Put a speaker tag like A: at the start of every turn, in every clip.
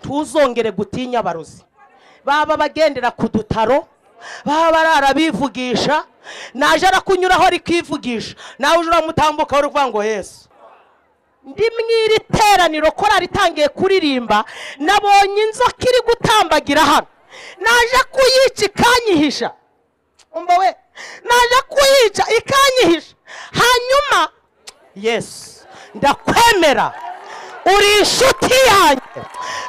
A: Tuzongere gutinya abarozi baba bagendera ku dutaro, baba bararabivugisha, naje arakunyuraho rikivugisha, nawe uje uramutambuka uri kuvuga ngo Yesu. Ndi mwiri teraniro korari itangiye kuririmba, nabonye inzoka iri gutambagira hano, naje kuyica ikanyihisha. Umva we, naje kuyica ikanyihisha. Hanyuma Yesu ndakwemera, uri inshuti yanjye,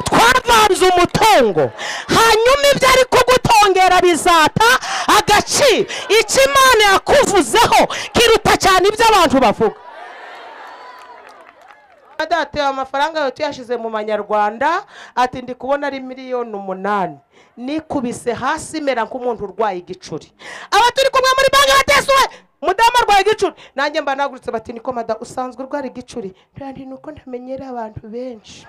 A: twavanze umutungo, hanyuma ibyo ari kugutongera bizata agaciro. Icyo Imana yakuvuzeho kiruta cyane ibyo abantu bavuga. Data amafaranga yo tuyashize mu manyarwanda, ati ndi kubona ari 8,000,000. Nikubise hasi mera nk'umuntu urwaye igicuri. Aba turi kumwe muri banki batesuwe, mudamu arwaye igicuri, nanjye mba nagurutse bati niko mada usanzwe urwara igicuri. Nti nuko ntamenyera abantu benshi.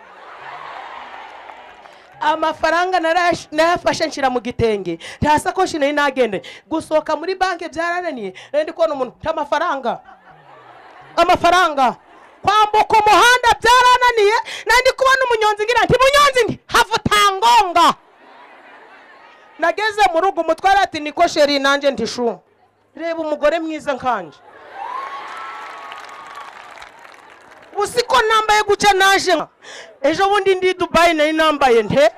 A: Amafaranga narayafashe nshira mu gitenge, nta sakoshi nari nagende. Gusohoka muri banki byarananiye, nari ndi kubona umuntu nta mafaranga, amafaranga. Kwambuka umuhanda byarananiye, nari ndi kubona umunyonzi ngira nti munyonzi nti havutangonga. Nageze mu rugo umutwara ati niko sheri, nanjye nti shu, reba umugore mwiza nkanje. Usiko nambaye guca naje. Ejo bundi ndi Dubai nari nambaye nte.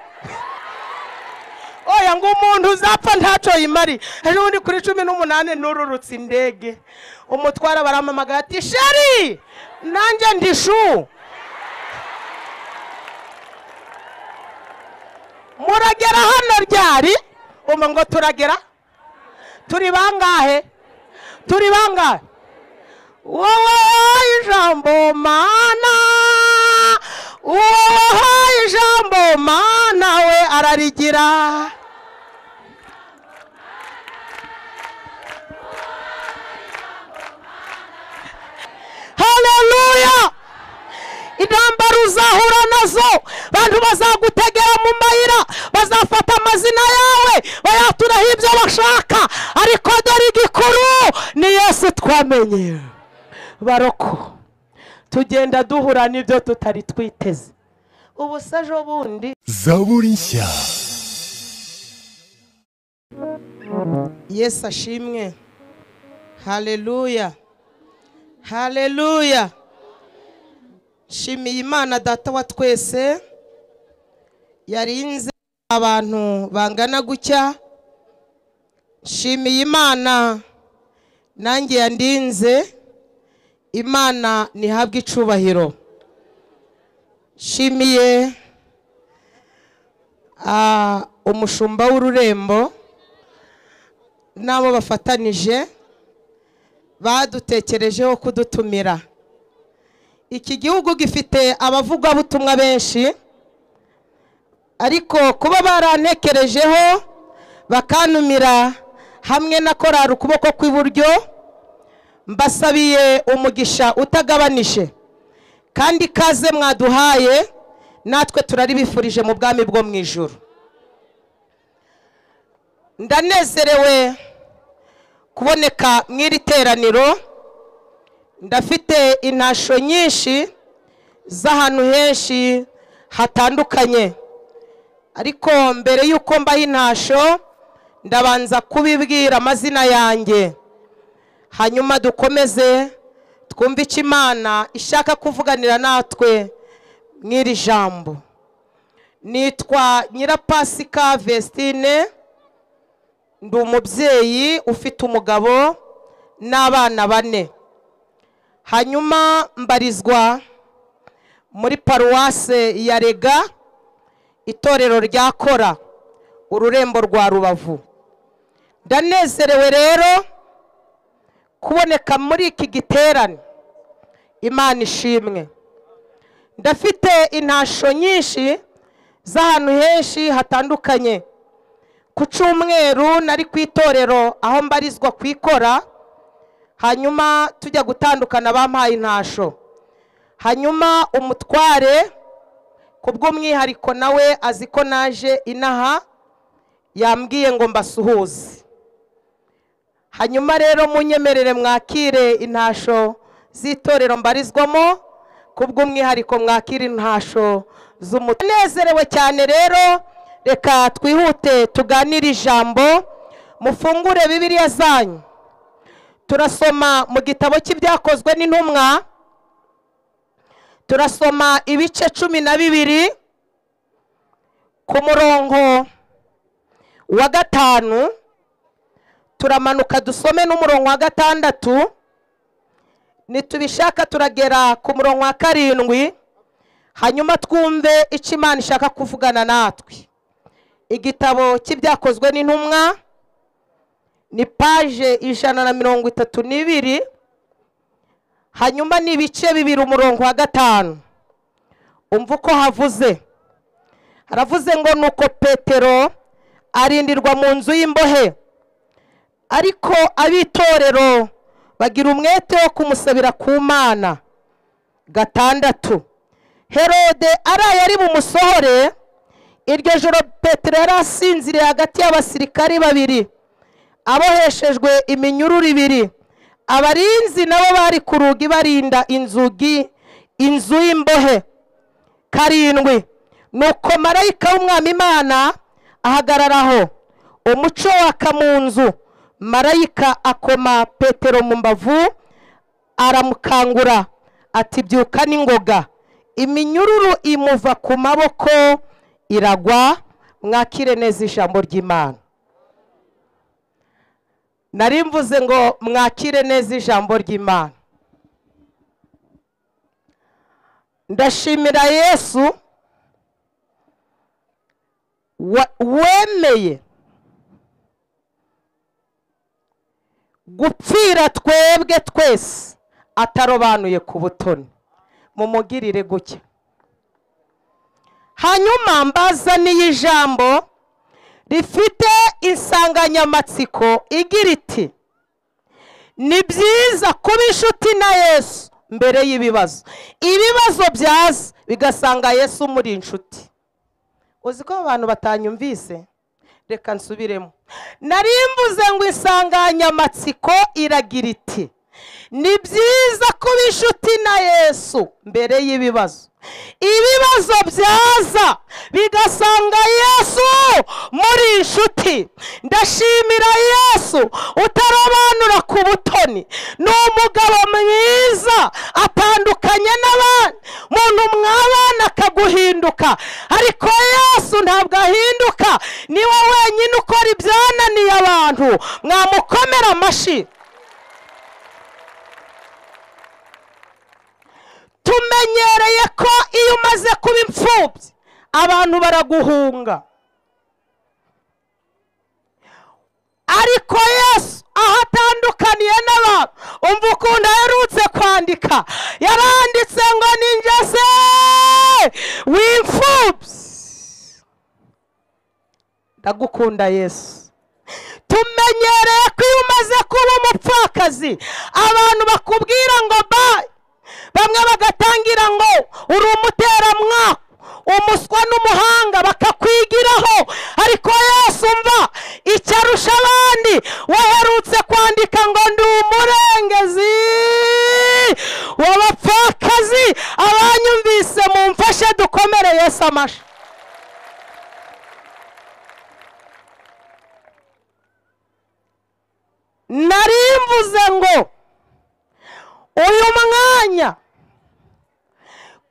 A: Oya ngo umuntu uzapfa ntaco yimari. Ejo bundi kuri 18 nururutse indege. Umutwara baramamagara ati sheri, nanjye ndi shu. Muragera hano ryari? Umva ngo turagera? Turi bangahe? Turi bangahe? Wowe ijambo mana, wowe ijambo mana we ararigira. Haleluya! Intambara uzahura nazo, bantu bazagutegera mu mayira, bazafata amazina yawe bayaturaho ibyo bashaka, ariko dore igikuru ni Yesu twamenye. Baroko tugenda duhura n'ibyo tutari twiteze. Ubu sejo bundi
B: Zaburi nshya.
A: Yesu ashimwe. Haleluya, haleluya. Shimiye Imana data wa twese yarinze abantu bangana gutya. Shimiye Imana nanjye yandinze. Imana nihabwe icubahiro. Shimiye umushumba w'ururembo nabo bafatanije badutekerejeho kudutumira. Iki gihugu gifite abavugabutumwa benshi, ariko kuba barantekerejeho bakantumira hamwe na korari ukuboko kw'iburyo, mbasabiye umugisha utagabanije, kandi kaze mwaduhaye natwe turaribifurije mu bwami bwo mu ijuru. Ndanezerewe kuboneka mw'iri teraniro. Ndafite intasho nyinshi z'ahantu henshi hatandukanye, ariko mbere y'uko mbaha intasho ndabanza kubibwira amazina yanjye, hanyuma dukomeze twumve icyo Imana ishaka kuvuganira natwe mw'iri jambo. Nitwa Nyirapasika Vestine, ndi umubyeyi ufite umugabo n'abana 4. Hanyuma mbarizwa muri paruwase ya Rega, itorero rya Kora, ururembo rwa Rubavu. Ndanezerewe rero kuboneka muri iki giterane. Imana ishimwe. Ndafite intasho nyinshi z'ahantu henshi hatandukanye. Ku cyumweru nari ku itorero aho mbarizwa kwikora, hanyuma tujya gutandukana bampaye intasho. Hanyuma umutware kubw'umwihariko nawe azi ko naje inaha, yambwiye ngo mbasuhuze. Hanyuma rero munyemerere mwakire intasho z'itorero mbarizwamo, kubw'umwihariko mwakire intasho z'umunezerewe cyane. Rero reka twihute tuganire ijambo. Mufungure Bibiliya zanyu, turasoma mu gitabo cy'Ibyakozwe n'Intumwa, turasoma ibice 12 ku murongo wa 5, turamanuka dusome n'umurongo wa 6, nitubishaka turagera ku murongo wa 7, hanyuma twumve icyo Imana ishaka kuvugana natwe. Igitabo cy'Ibyakozwe n'Intumwa ni page 132, hanyuma ni ibice 2 umurongo wa 5. Umva uko havuze. Haravuze ngo nuko Petero arindirwa mu nzu y'imbohe, ariko abitorero bagira umwete wo kumusabira ku Mana. 6, Herode araye ari bumusohore. Iryo joro Petero yari asinziriye hagati y'abasirikari babiri, aboheshejwe iminyururu 2. Abarinzi nabo bari ku rugi barinda inzu y'imbohe. 7, nuko marayika w'Umwami Imana ahagararaho, umuco waka mu nzu. Marayika akoma Petero mu mbavu aramukangura ati byuka n'ingoga. Iminyururu imuva ku maboko iragwa. Mwakire neza ijambo ry'Imana. Nari mvuze ngo mwakire neza ijambo ry'Imana. Ndashimira Yesu wemeye gupfira twebwe twese atarobanuye ku butoni. Mumugirire gutya. Hanyuma mbazaniye ijambo rifite insanganyamatsiko igira iti: ni byiza kuba inshuti na Yesu mbere y'ibibazo. Ibibazo byaza bigasanga Yesu muri inshuti. Uzi ko abantu batanyumvise? Reka nsubiremo. Nari mvuze ngo insanganyamatsiko iragira iti: ni byiza kuba inshuti na Yesu mbere y'ibibazo. Ibibazo byaza bigasanga Yesu muri inshuti. Ndashimira Yesu utarobanura ku butoni. Ni umugabo mwiza, atandukanye n'abandi. Muntu mwabana akaguhinduka, ariko Yesu ntabwo ahinduka. Niwe wenyine ukora ibyananiye abantu. Mwamukomera amashyi. Tumenyereye ko iyo umaze kuba imfubyi abantu baraguhunga, ariko Yesu aho atandukaniye n'abantu, umva ukuntu aherutse kwandika. Yaranditse ngo ninjye se w'imfubyi. Ndagukunda Yesu. Tumenyereye ko iyo umaze kuba umupfakazi abantu bakubwira ngo bye, bamwe bagatangira ngo uri umuteramwaka, umuswa n'umuhanga, bakakwigiraho. Ariko Yesu mva icyo arusha abandi, waherutse kwandika ngo ndi umurengezi w'abapfakazi. Abanyumvise mumfashe dukomere Yesu amashyi. Nari mvuze ngo uyu mwanya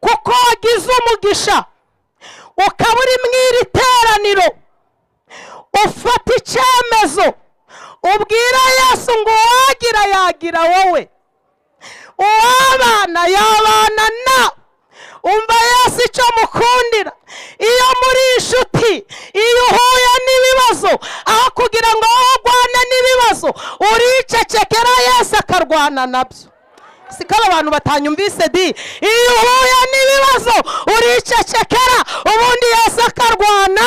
A: kuko wagize umugisha ukaba uri mu iri teraniro, ufata icyemezo ubwira Yesu ngo uwagira yagira wowe, uwabana yabana na. Umva Yesu icyo mukundira, iyo muri inshuti, iyo uhuye n'ibibazo, aho kugira ngo urwane n'ibibazo uricecekera Yesu akarwana nabyo. Sikaba abantu batanyumvise di. Iyo uhuye n'ibibazo uricecekera, ubundi Yesu akarwana.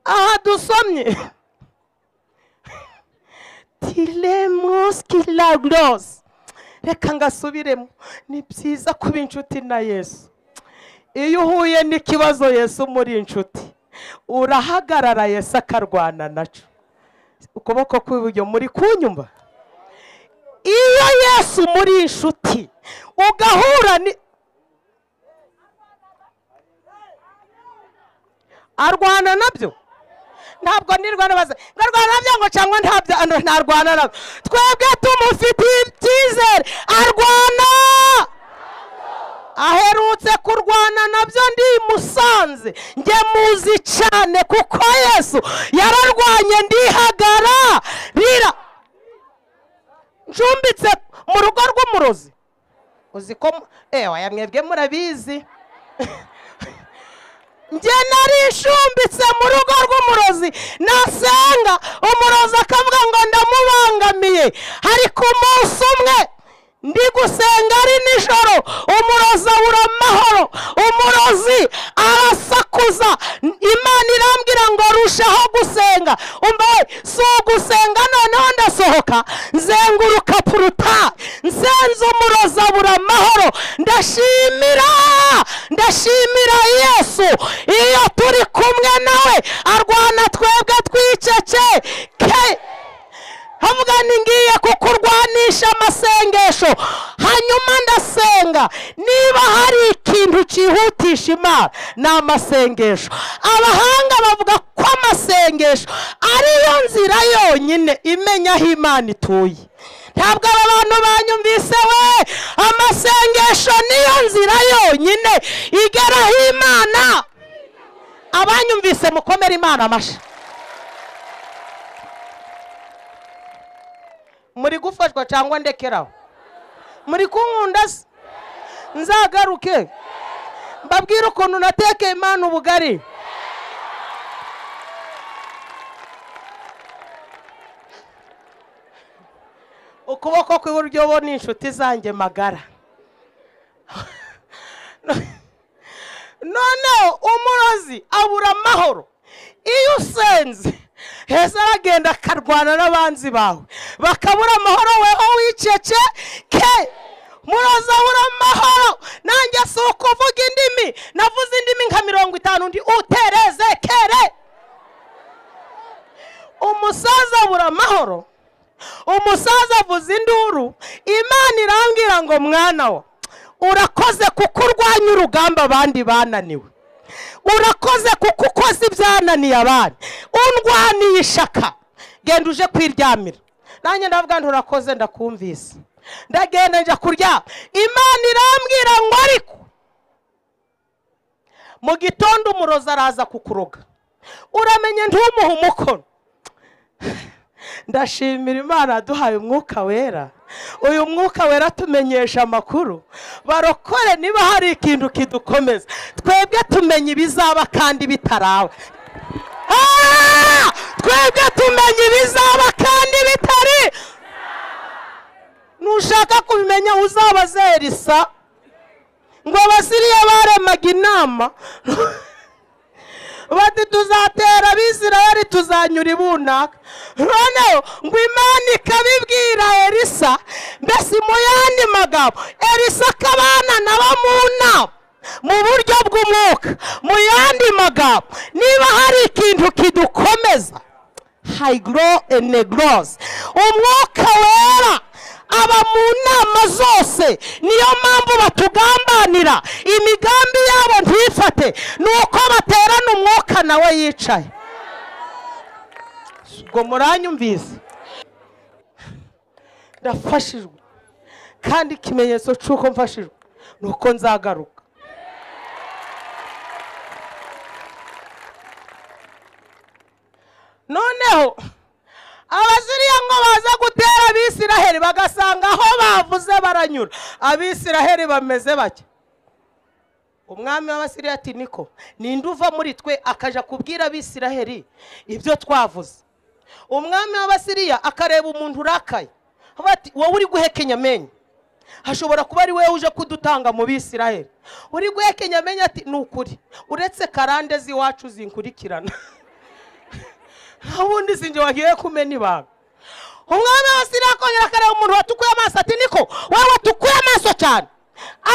A: Aha dusomye tilemos kilagros. Reka ngasubiremo. Ni byiza kuba inshuti na Yesu. Iyo uhuye n'ikibazo Yesu muri inshuti, urahagarara Yesu akarwana naco. Ukuboko kw'iburyo muri kunyumva. Iyo Yesu muri inshuti ugahura ni Arwana nabyo. Ntabwo nirwana baza ngarwana nabyo ngo cyangwa ntabyo ntarwana nabyo. Twebwe tumufitiye icyizere, arwana. Aherutse kurwana nabyo ndi Musanze, njye muzi cyane kuko Yesu yararwanye ndihagara rira. Ncumbitse mu rugo rw'umurozi. Uzi ko ewa mwebwe murabizi. Njye narishumbitse mu rugo rw'umurozi, nasenga umurozi akavuga ngo ndamubangamiye. Ariko umunsi umwe ndi gusenga ari nijoro, umurozi abura amahoro, umurozi arasakuza. Imana irambwira ngo rushaho gusenga. Umva we, si ugusenga noneho ndasohoka nzenguruka puruta, nsenze umurozi abura amahoro. Ndashimira, ndashimira Yesu. Iyo turi kumwe nawe arwana twebwe twicece ke. Havuga ngiye kukurwanisha amasengesho. Hanyuma ndasenga. Niba hari ikintu cyihutisha Imana ni amasengesho. Abahanga bavuga ko amasengesho ariyo nzira yonyine imenya aho Imana ituye. Ntabwo aba bantu banyumvise we. Amasengesho niyo nzira yonyine igeraho Imana. Abanyumvise mukomere Imana amashyi. Muri gufashwa cyangwa ndekeraho? Muri kunkunda se? Nzagaruke mbabwire ukuntu natekeye Imana ubugari. Ukuboko kw'iburyo bo ni inshuti zanjye magara. Noneho umurozi abura amahoro. Iyo usenze heza aragenda akarwana n'abanzi bawe bakabura amahoro, weho wicece ke. Murozi abura amahoro. Nanjye si ukuvuga indimi, navuze indimi nka 50 ndi utereze kere. Umusaza abura amahoro, umusaza avuza induru. Imana irambwira ngo mwana wa, urakoze kuko urwanya urugamba abandi bananiwe. Urakoze kuko ukoze ibyananiye abandi. Undwaniye ishaka, genda uje kwiryamira. Nanjye ndavuga nti urakoze ndakumvise. Ndagenda nja kuryama. Imana irambwira ngo ariko mu gitondo umurozi araza kukuroga, uramenye ntumuhe umukono. Ndashimira Imana yaduhaye umwuka wera. Uyu mwuka wera tumenyesha amakuru. Barokore, niba hari ikintu kidukomeza twebwe tumenya ibizaba kandi bitaraba. Twebwe tumenya ibizaba kandi bitari. Nushaka kubimenya uzabaze Elisa. Ngo Abasiriya baremaga inama bati tuzatera Abisirayeli tuzanyura ibunaka. Noneho ngo Imana ikabibwira Elisa, mbese mu yandi magambo Elisa akabana nabo mu nama mu buryo bw'umwuka. Mu yandi magambo, niba hari ikintu kidukomeza, hygro enegros, umwuka wera aba mu nama zose. Niyo mpamvu batugambanira, imigambi yabo ntifate, nuko baterana umwuka nawe yicaye. Ubwo muranyumvise? Ndafashijwe, kandi ikimenyetso cy'uko mfashijwe nuko nzagaruka. Noneho Abasiriya ngo baza gutera Abisiraheli bagasanga aho bavuze baranyura. Abisiraheli bameze bake. Umwami w'Abasiriya ati niko, ninde uva muri twe akaja kubwira Abisiraheli ibyo twavuze? Umwami w'Abasiriya akareba umuntu urakaye, bati wowe uri guhekenya amenyo, hashobora kuba ari wewe uje kudutanga mu Bisiraheli. Uri guhekenya amenyo ati ni ukuri, uretse karande z'iwacu zinkurikirana, ubundi sinjye wagiye kumena ibanga. Umwami w'Abasiriya akongera akareba umuntu watukuye amaso ati niko, wowe watukuye amaso cyane,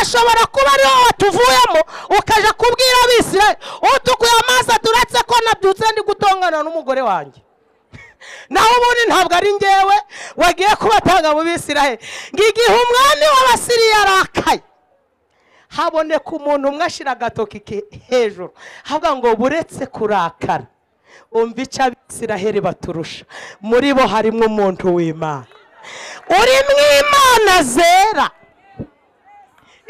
A: ashobora kuba ari wowe watuvuyemo ukaja kubwira Abisirayeli. Utukuye amaso ati uretse ko nabyutse ndi gutongana n'umugore wanjye, naho ubundi ntabwo ari njyewe wagiye kubatanga mu Bisirayeli. Igihe umwami w'Abasiriya arakaye, Haboneka umuntu umwe ashira agatoki hejuru, havuga ngo buretse kurakara, umva icyo Abisiraheli baturusha, muri bo harimo umuntu w'Imana uri mu Imana zera.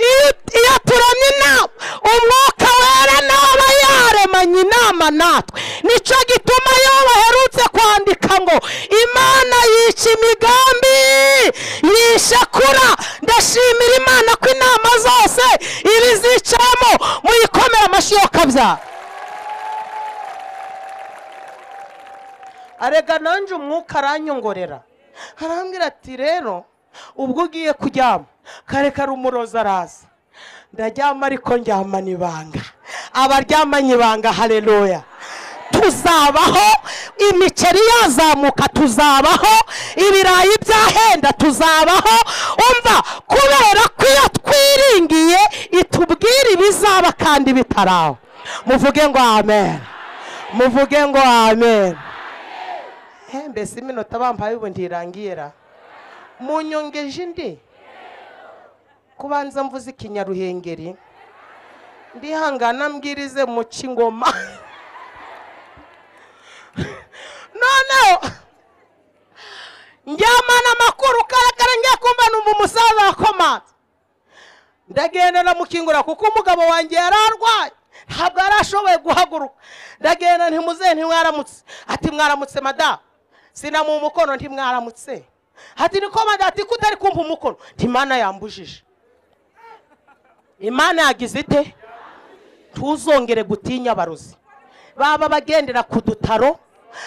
A: Iyo turamye inama, umwuka wera nawe aba yaremanye inama natwe. Nicyo gituma iyo baherutse kwandika ngo Imana yica imigambi yishakura. Ndashimira Imana ko inama zose ibizicamo. Muyikomera amashyi yo kabyara. Arega nanje umwuka aranyongorera, arambwira ati rero ubwo ugiye kuryama kare kare umurozi araza. Ndaryama ariko ndyamana ibanga. Abaryamanye ibanga, haleluya. Tuzabaho, imiceri yazamuka tuzabaho, ibirayi byahenda tuzabaho. Umva, kubera ko iyo twiringiye itubwira ibizaba kandi bitaraho. Muvuge ngo amen, muvuge ngo amen. Mbese iminota bampaye ubu ntirangiye ra? Munyongeje indi kubanza mvuze ikinyaruhengeri, ndihangana mbwirize mu kingoma. Noneho njyamana amakuru karakara, ngiye kumva numva umusaza wakomanze. Ndagenda ndamukingura kuko umugabo wanjye yari arwaye, ntabwo yari ashoboye guhaguruka. Ndagenda ntimuzehe, ntimwaramutse. Ati mwaramutse madamu. Sinamuha umukono, ntimwaramutse. Ati niko madamu, ati ko utari kumpa umukono. Nti Imana yambujije. Imana yagize ite? Ntuzongere gutinya abarozi, baba bagendera ku dutaro,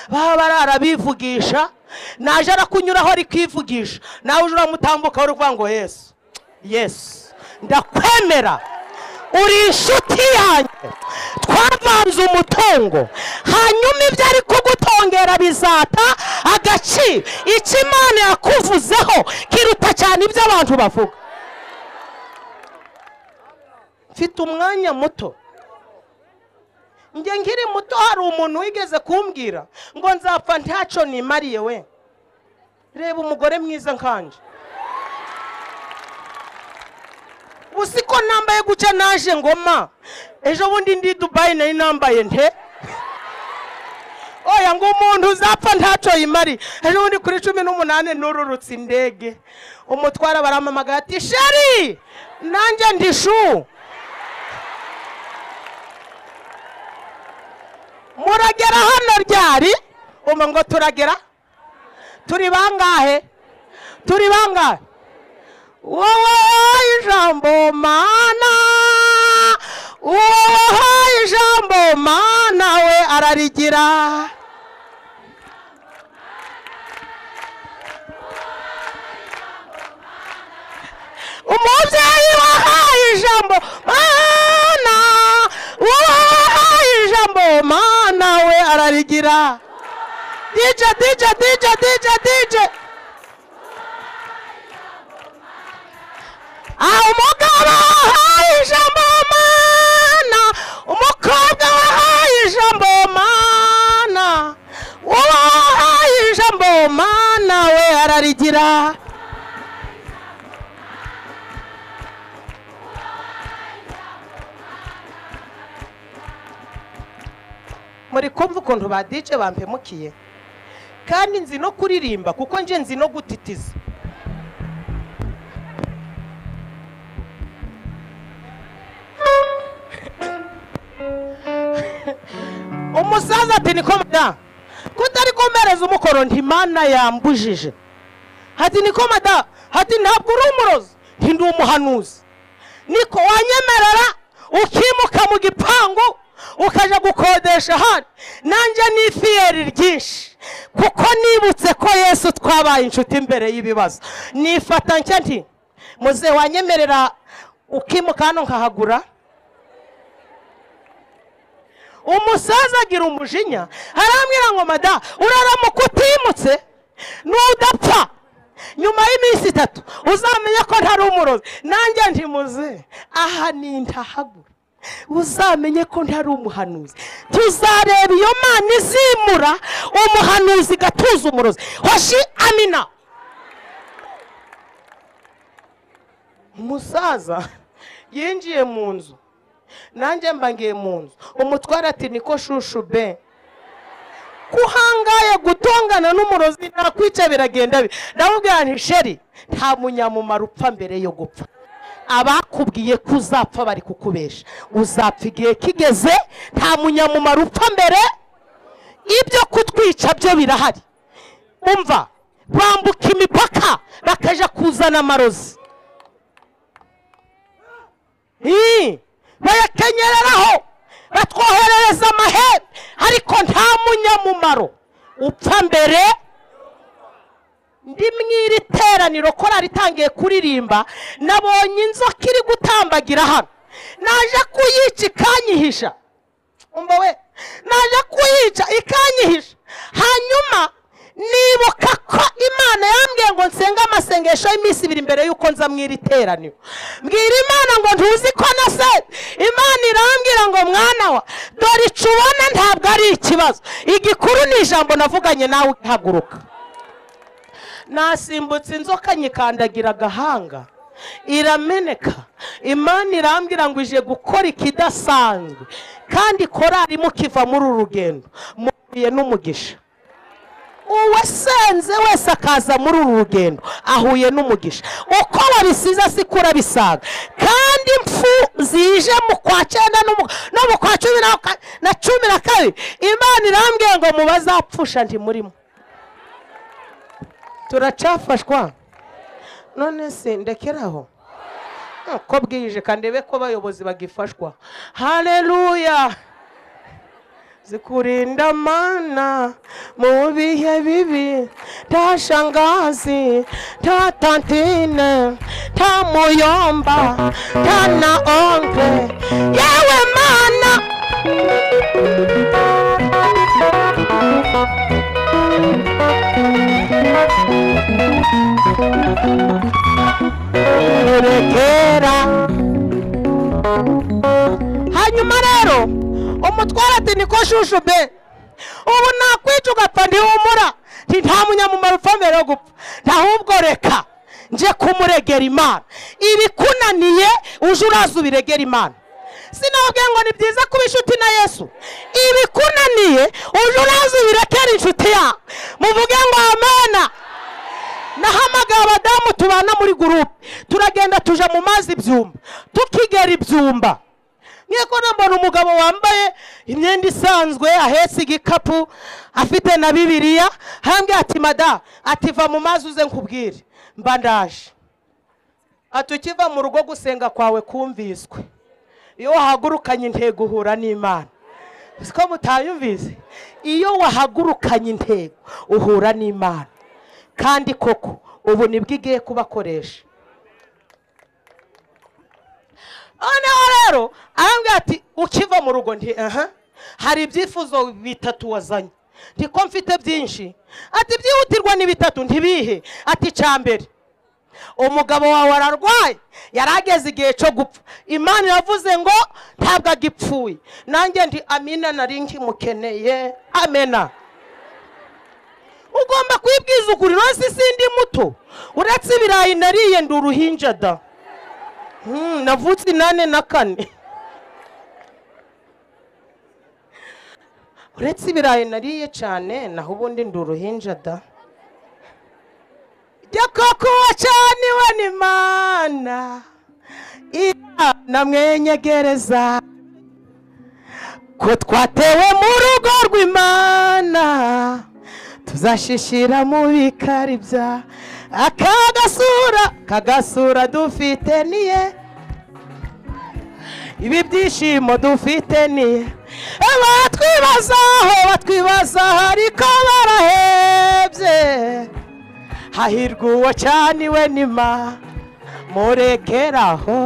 A: baba barara bivugisha. Naje arakunyuraho ari kwivugisha, nawe uje uramutambuka uri kuvuga ngo Yesu, Yesu ndakwemera, uri inshuti yanjye, twavanze umutungo, hanyuma ibyo ari kugutongera bizata agaciro. Icyo Imana yakuvuzeho kiruta cyane ibyo abantu bavuga. Mfite umwanya muto. Njye nkiri muto hari umuntu wigeze kumbwira ngo nzapfa ntaco nimariye we. Reba umugore mwiza nkanje, usiko nambaye guca naje ngoma. Ejo bundi ndi Dubai nari nambaye nte. Oya ngo umuntu uzapfa ntaco yimari. Ejo bundi kuri 18 nururutse indege, umutwara baramamagara ati sheri, nanjye ndishu. Muragera hano ryari? Umva ngo turagera turi bangahe? Turi bangahe? Wowe ijambo mana, wowe ijambo mana we ararigira. Umubyeyi wahaye ijambo mana, wahaye ijambo mana we ararigira. DJ DJ DJ DJ DJ. Umugabo wahaye ijambo mana, umukobwa wahaye ijambo mana, wahaye ijambo mana we ararigira. Muri kumva ukuntu ba DJ bampemukiye, kandi nzi no kuririmba kuko nje nzi no gutitiza. Umusaza ati niko mada, kutari kumereza umukoro, nti Imana yambujije. Ati niko mada, ati ntabwo uri umurozi, nti ndi umuhanuzi. Niko wanyemerera ukimuka mu gipangu ukaja gukodesha hano, nanjye ni fiyeri ryinshi kuko nibutse ko Yesu twabaye inshuti imbere y'ibibazo. Nifata nshya nti muze wanyemerera ukimuka hano nkahagura. Umusaza agira umujinya, arambwira ngo mada, uraramuka utimutse nudapfa nyuma y'iminsi 3 uzamenye ko ntari umurozi. Nanjye nti muze aha ni ntahagura, uzamenye ko ntari umuhanuzi. Tuzareba iyo Mana izimura umuhanuzi gatuza umurozi. Hoshi amina. Umusaza Yinjiye mu nzu, nanjye mba ngiye mu nzu. Umutware ati niko shushu be, kuhangaye gutongana n'umurozi nakwica biragenda bi. Ndamubwira nti sheri, nta munyamumaro upfa mbere yo gupfa. Abakubwiye ko uzapfa bari kukubesha, uzapfa igihe kigeze. Nta munyamumaro upfa mbere. Ibyo kutwica byo birahari. Umva, bambuka imipaka bakaja kuzana amarozi, bayakenyereraho, batwoherereza amahembe, ariko nta munyamumaro upfa mbere. Ndi mw'iri teraniro korali itangiye kuririmba, nabonye inzoka iri gutambagira hano, naje kuyica ikanyihisha. Umva we, naje kuyica ikanyihisha. Hanyuma nibuka ko Imana yambwiye ngo nsenga amasengesho y'iminsi ibiri mbere y'uko nza mw'iri teraniro. Mbwira Imana ngo ntuzi ko nase. Imana irambwira ngo mwana wa, dore icyo ubona ntabwo ari ikibazo, igikuru ni ijambo navuganye nawe uhaguruka. Nasimbutse inzoka nyikandagira agahanga irameneka. Imana irambwira ngo ije gukora ikidasanzwe, kandi korali mukiva muri uru rugendo muhuye n'umugisha. Uwasenze wese akaza muri uru rugendo ahuye n'umugisha. Uko wabisize siko urabisaga. Kandi impfu zije mu kwa cyenda no mu kwa 12, Imana irambwiye ngo mubazapfusha ntimurimo. Turacafashwa. None se ndekeraho ko bwije kandebe ko abayobozi bagifashwa. Haleluya. Zikurinda mana mu bihe bibi, nta shangazi, nta tantine, nta muyomba, nta na onkle, yewe mana. Rekera. Hanyuma rero umutwara ati niko shushu be, ubu nakwica ugapfa ntihumura, nti nta munyamumaro upfa mbere yo gupfa, ahubwo reka nje kumuregera Imana. Ibikunaniye uje uraza ubiregera Imana. Sinababwiye ngo ni byiza kuba inshuti na Yesu. Ibikunaniye uje uraza ubirekera inshuti yawe. Muvuge ngo amena. Nahamagaye abadamu tubana muri gurupe, turagenda tuja mu mazi ibyumba, tukigera ibyumba nkeko nambona umugabo wambaye imyenda isanzwe, ahetse igikapu, afite na Bibiliya. Hambwe ati mada, ati va mu mazi uze nkubwire. Mba ndaje. Ati ukiva mu rugo gusenga kwawe kumviswe, iyo wahagurukanye intego uhura n'Imana. Siko mutayumvise? Iyo wahagurukanye intego uhura n'Imana. Kandi koko ubu nibwo igiye kubakoresha. Noneho rero arambwira ati ukiva mu rugo nti aha hari ibyifuzo bitatu wazanye, nti ko mfite byinshi. Ati byihutirwa ni bitatu. Ntibihe? Ati icya mbere, umugabo wawe ararwaye, yarageze igihe cyo gupfa, Imana iravuze ngo ntabwo agipfuye. Nanjye nti amina, nari nkimukeneye. Amena. Ugomba kwibwiza ukuri. Rose sindi muto, uretse ibirayi nariye ndi uruhinja da. Navutse 8 na 4. Uretse ibirayi nariye cyane, naho ubundi ndi uruhinja da. Koko wacaniwe n'Imana namwenyegereza, ko twatewe mu rugo rw'Imana, tuzashishira mu bikari bya akagasura kagasura dufite niye, ibi byishimo dufite niye. Batwibazaho batwibazaho ariko barahebye. Hahirwa uwo cyaniwe n'Imana, murekeraho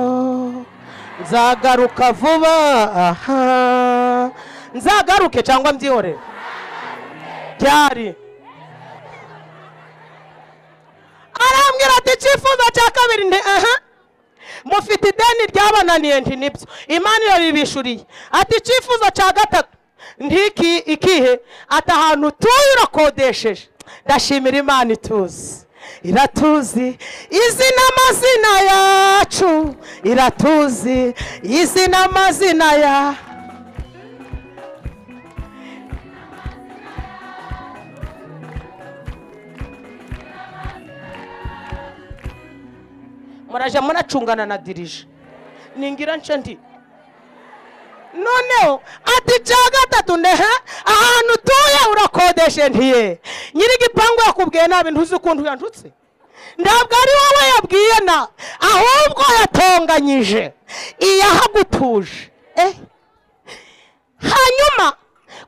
A: nzagaruka vuba aha. Nzagaruke cyangwa mbyihorere cyari. Arambwira ati icyifuzo cya kabiri nti aha, mufite ideni ryabananiye. Nti nibyo, Imana irabibishuriye. Ati icyifuzo cya gatatu ntiki ikihe? Ati ahantu utuye urakodesheje. Ndashimira Imana ituzi. Iratuzi izina amazina yacu, iratuzi izina amazina ya. Muraje muracungana na dirije ningira nce ndi noneho ati cya gatatu ndehe ahantu utuye urakodeshe ntiye nyir'igipangu yakubwiye nabi ntuzi ukuntu yantutse. Ntabwo ari wowe yabwiye na ahubwo yatonganyije iyahagutuje. Hanyuma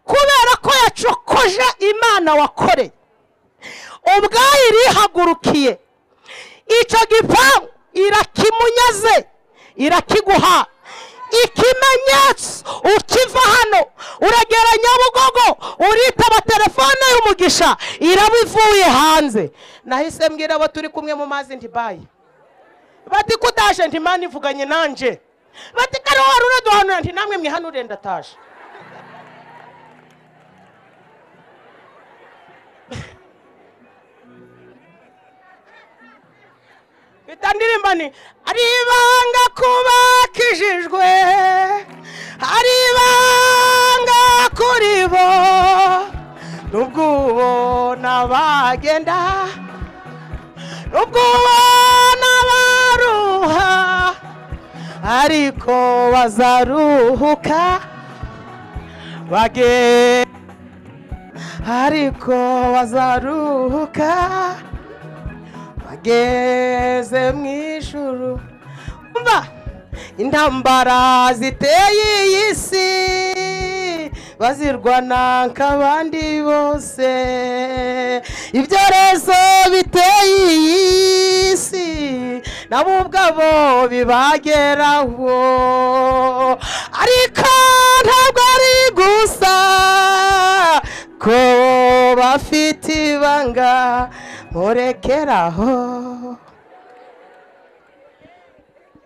A: kubera ko yacokoje Imana wakoreye ubwayo irihagurukiye icyo gipangu irakimunyaze irakiguha ikimenyetso. Ukiva hano uragera Nyabugogo uritaba telefone y'umugisha irabivuye hanze. Nahise mbwira abo turi kumwe mu mazi nti bayi, bati kutaje nti Imana ivuganye nanje, bati kare wari uraduhanura nti namwe mwihanure ndataje. Bitandirimba ni ari ibanga kubakijijwe, ari ibanga kuri bo nubwo ubona bagenda, nubwo ubona baruha ariko bazaruhuka bage, ariko bazaruhuka bageze mu ijuru. Umva intambara ziteye iyi si bazirwana nk'abandi bose, ibyorezo biteye iyi si nabo ubwabo bibageraho, ariko ntabwo ari gusa ko bafite ibanga murekeraho.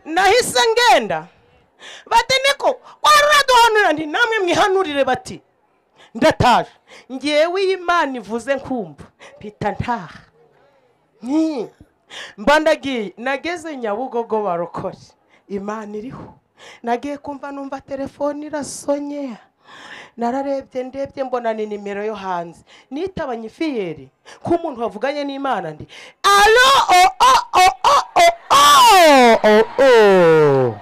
A: Nahise ngenda bati niko wari uraduhanurira nti namwe mwihanurire, bati ndataje ngewe Imana ivuze nkumva mpita ntaha. Mba ndagiye nageze Nyabugogo barokore Imana iriho. Nagiye kumva numva telefone irasonye, nararebye ndebye mbona ni nimero yo hanze, nitabanye ifiyeri ko umuntu wavuganye n'Imana ndi alo o o o o o o o o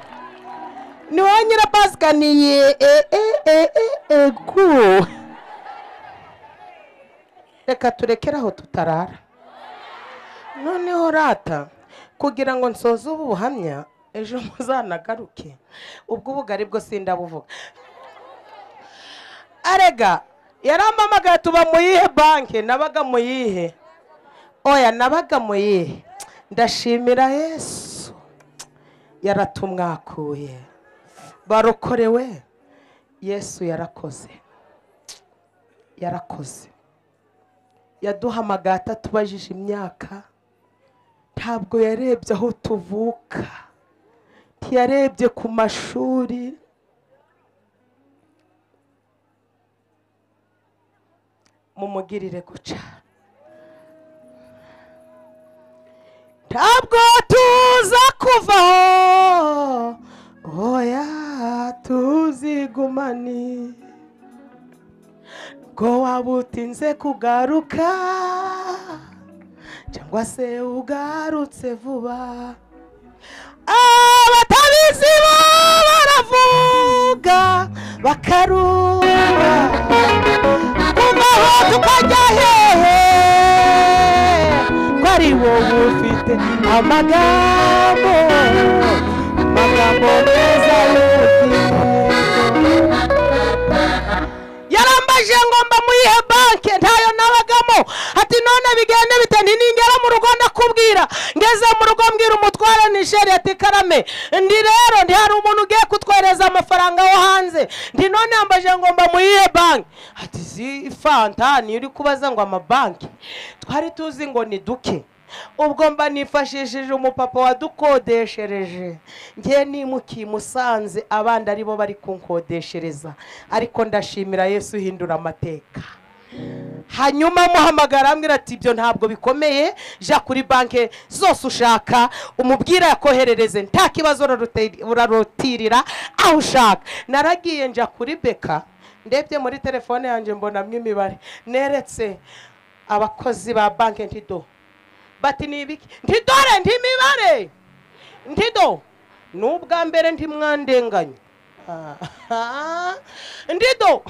A: ni wowe nyirapasikaniye e e e e gu. Reka turekere aho tutarara. Noneho rata kugira ngo nsoze ubu buhamya ejo muzanagaruke ubwo ubugari bwo sindabuvuga. Arega yarampamagaye tuba mu yihe banki, nabaga mu yihe, oya nabaga mu yihe. Ndashimira Yesu yaratumwakuye barokorewe. Yesu yarakoze, yarakoze. Yaduhamagaye atatubajije imyaka, ntabwo yarebye aho tuvuka, ntiyarebye ku mashuri. Mumugirire guca. Ntabwo tuza kuvaho, oya tuzigumane, ngo waba utinze kugaruka cyangwa se ugarutse vuba. Abatabizi bo baravuga bakarura, kuvaho tukajya hehe ko ari wowe ufite amagambo, amagambo meza y'ubugingo. Yarambaje ngo mba muyihe banke, ntayo nabagamo. Ati none bigende bite? Nti ningera mu rugo ndakubwira. Ngeze mu rugo mbwira umutware Nigeria ati karame, ndi rero ndi hari umuntu ugiye kutwereza amafaranga wo hanze, ndi none yambaje ngo mba muyihe banki. Ati zi fanta ni uri kubaza ngo amabanki twari tuzi ngo ni duke. Ubwo mba nifashishije umupapa wadukodeshereje, ngiye nimukiye Musanze abandi aribo bari kunkodeshereza, ariko ndashimira Yesu uhindura amateka. Hanyuma muhamagara ambwira ati ibyo ntabwo bikomeye, ja kuri banke zose ushaka umubwira yakoherereze, nta kibazo urarotirira aho ushaka. Naragiye nja kuri Beka, ndebye muri telefone yanjye mbonamwo imibare, neretse abakozi ba banke ntido, bati ni ibiki? Ntidore ntimibare ntido, nubwa mbere ntimwandenganya ndido,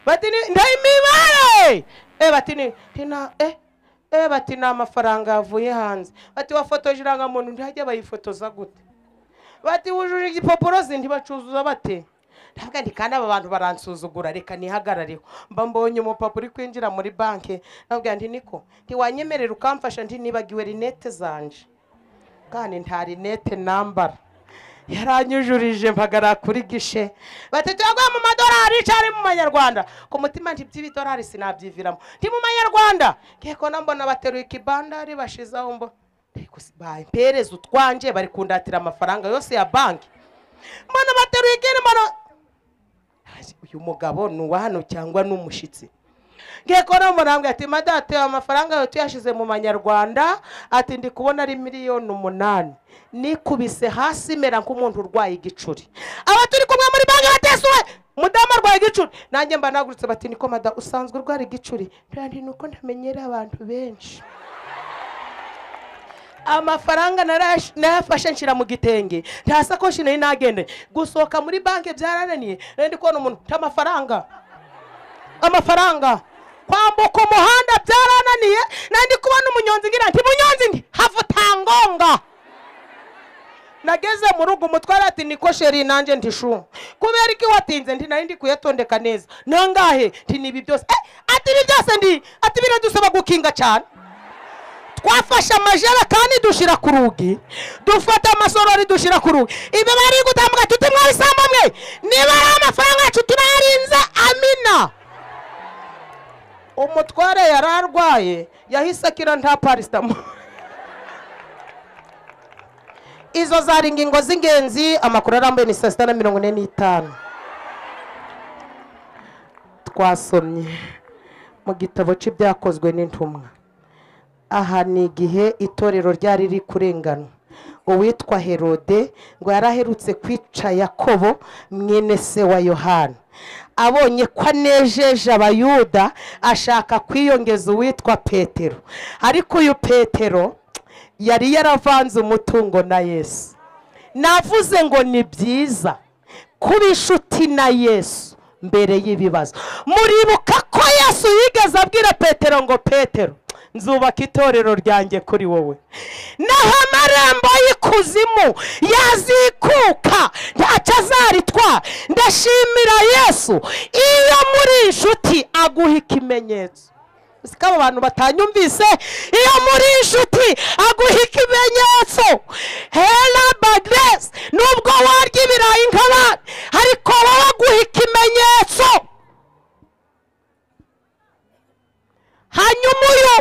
A: bati ni ndayimibare, bati ni tina bati ni amafaranga yavuye hanze, bati wafotoje irangamuntu ntihajya bayifotoza gute, bati wujuje igipapuro ntibacuzuza bate. Ndavuga nti kandi aba bantu baransuzugura, reka nihagarareho. Mba mbonye umupapa uri kwinjira muri banke, ndavuga nti niko ntiwanyemerera ukamfasha, nti nibagiwe rinete zanje kandi nta rinete nambara. Yaranyujurije mpagara kuri gishe, bati tuyaguye mu madorari cyari mu manyarwanda. Ku mutima nti by'ibidorari sinabyiviramo, nti mu manyarwanda. Ngiye kona mbona bateruye ikibandari bashizaho, mbo bampereza utwanje, bari kundatira amafaranga yose ya banki. Mbona bateruye ikindi, mbona uyu mugabo ni uwa hano cyangwa ni umushitsi. Ngiye kona mbona ati madate amafaranga yo tuyashize mu manyarwanda, ati ndi kubona ari 8,000,000. Nikubise hasi mera nk'umuntu urwaye igicuri. Aba turi kumwe muri banki batesuwe, mudamu arwaye igicuri. Nanjye mba nagurutse, bati niko mada usanzwe urwara igicuri? Nti nuko ntamenyera abantu benshi. Amafaranga narayafashe nshira mu gitenge, nta sakoshi nari nagende. Gusohoka muri banki byarananiye, nari ndi kubona umuntu amafaranga amafaranga. Kwambuka umuhanda byarananiye, nari ndi kubona umunyonzi ngira nti munyonzi nti havutangonga. Nageze mu rugo umutwara ati niko sheri, nanjye nti shu kubera iki watinze? Nti nari ndi kuyatondeka neza. Nangahe? Nti nibi byose. Ati ibi byose ndi ati biradusaba gukinga cyane. Twafashe amajerekani dushira ku rugi, dufata amasorori dushira ku rugi. Ibi bari gutambuka tuti mwabisambo mwe, niba ari amafaranga yacu turayarinze. Amina. Umutware yararwaye yahise akira nta paracetamol. Izo zari ingingo z'ingenzi. Amakuru arambuye ni 6:45. Twasomye mu gitabo cy'ibyakozwe n'intumwa. Aha ni igihe itorero ryari riri kurengana. Uwitwa Herode ngo yaraherutse kwica Yakobo mwene se wa Yohana. Abonye ko anejeje abayuda ashaka kwiyongeza uwitwa Petero. Ariko uyu Petero yari yaravanze umutungo na Yesu. Navuze ngo ni byiza kuba inshuti na Yesu mbere y'ibibazo. Muribuka ko Yesu yigeze abwira Petero ngo Petero nzubaka itorero ryanjye kuri wowe, naho amarembo y'ikuzimu yazikuka ntacyo azaritwa. Ndashimira Yesu iyo muri inshuti aguha ikimenyetso. Siko abo bantu batanyumvise, iyo muri inshuti aguha ikimenyetso. Hela bagres, nubwo warya ibirayi nk'abandi, ariko wowe aguha ikimenyetso. Hanyuma uyu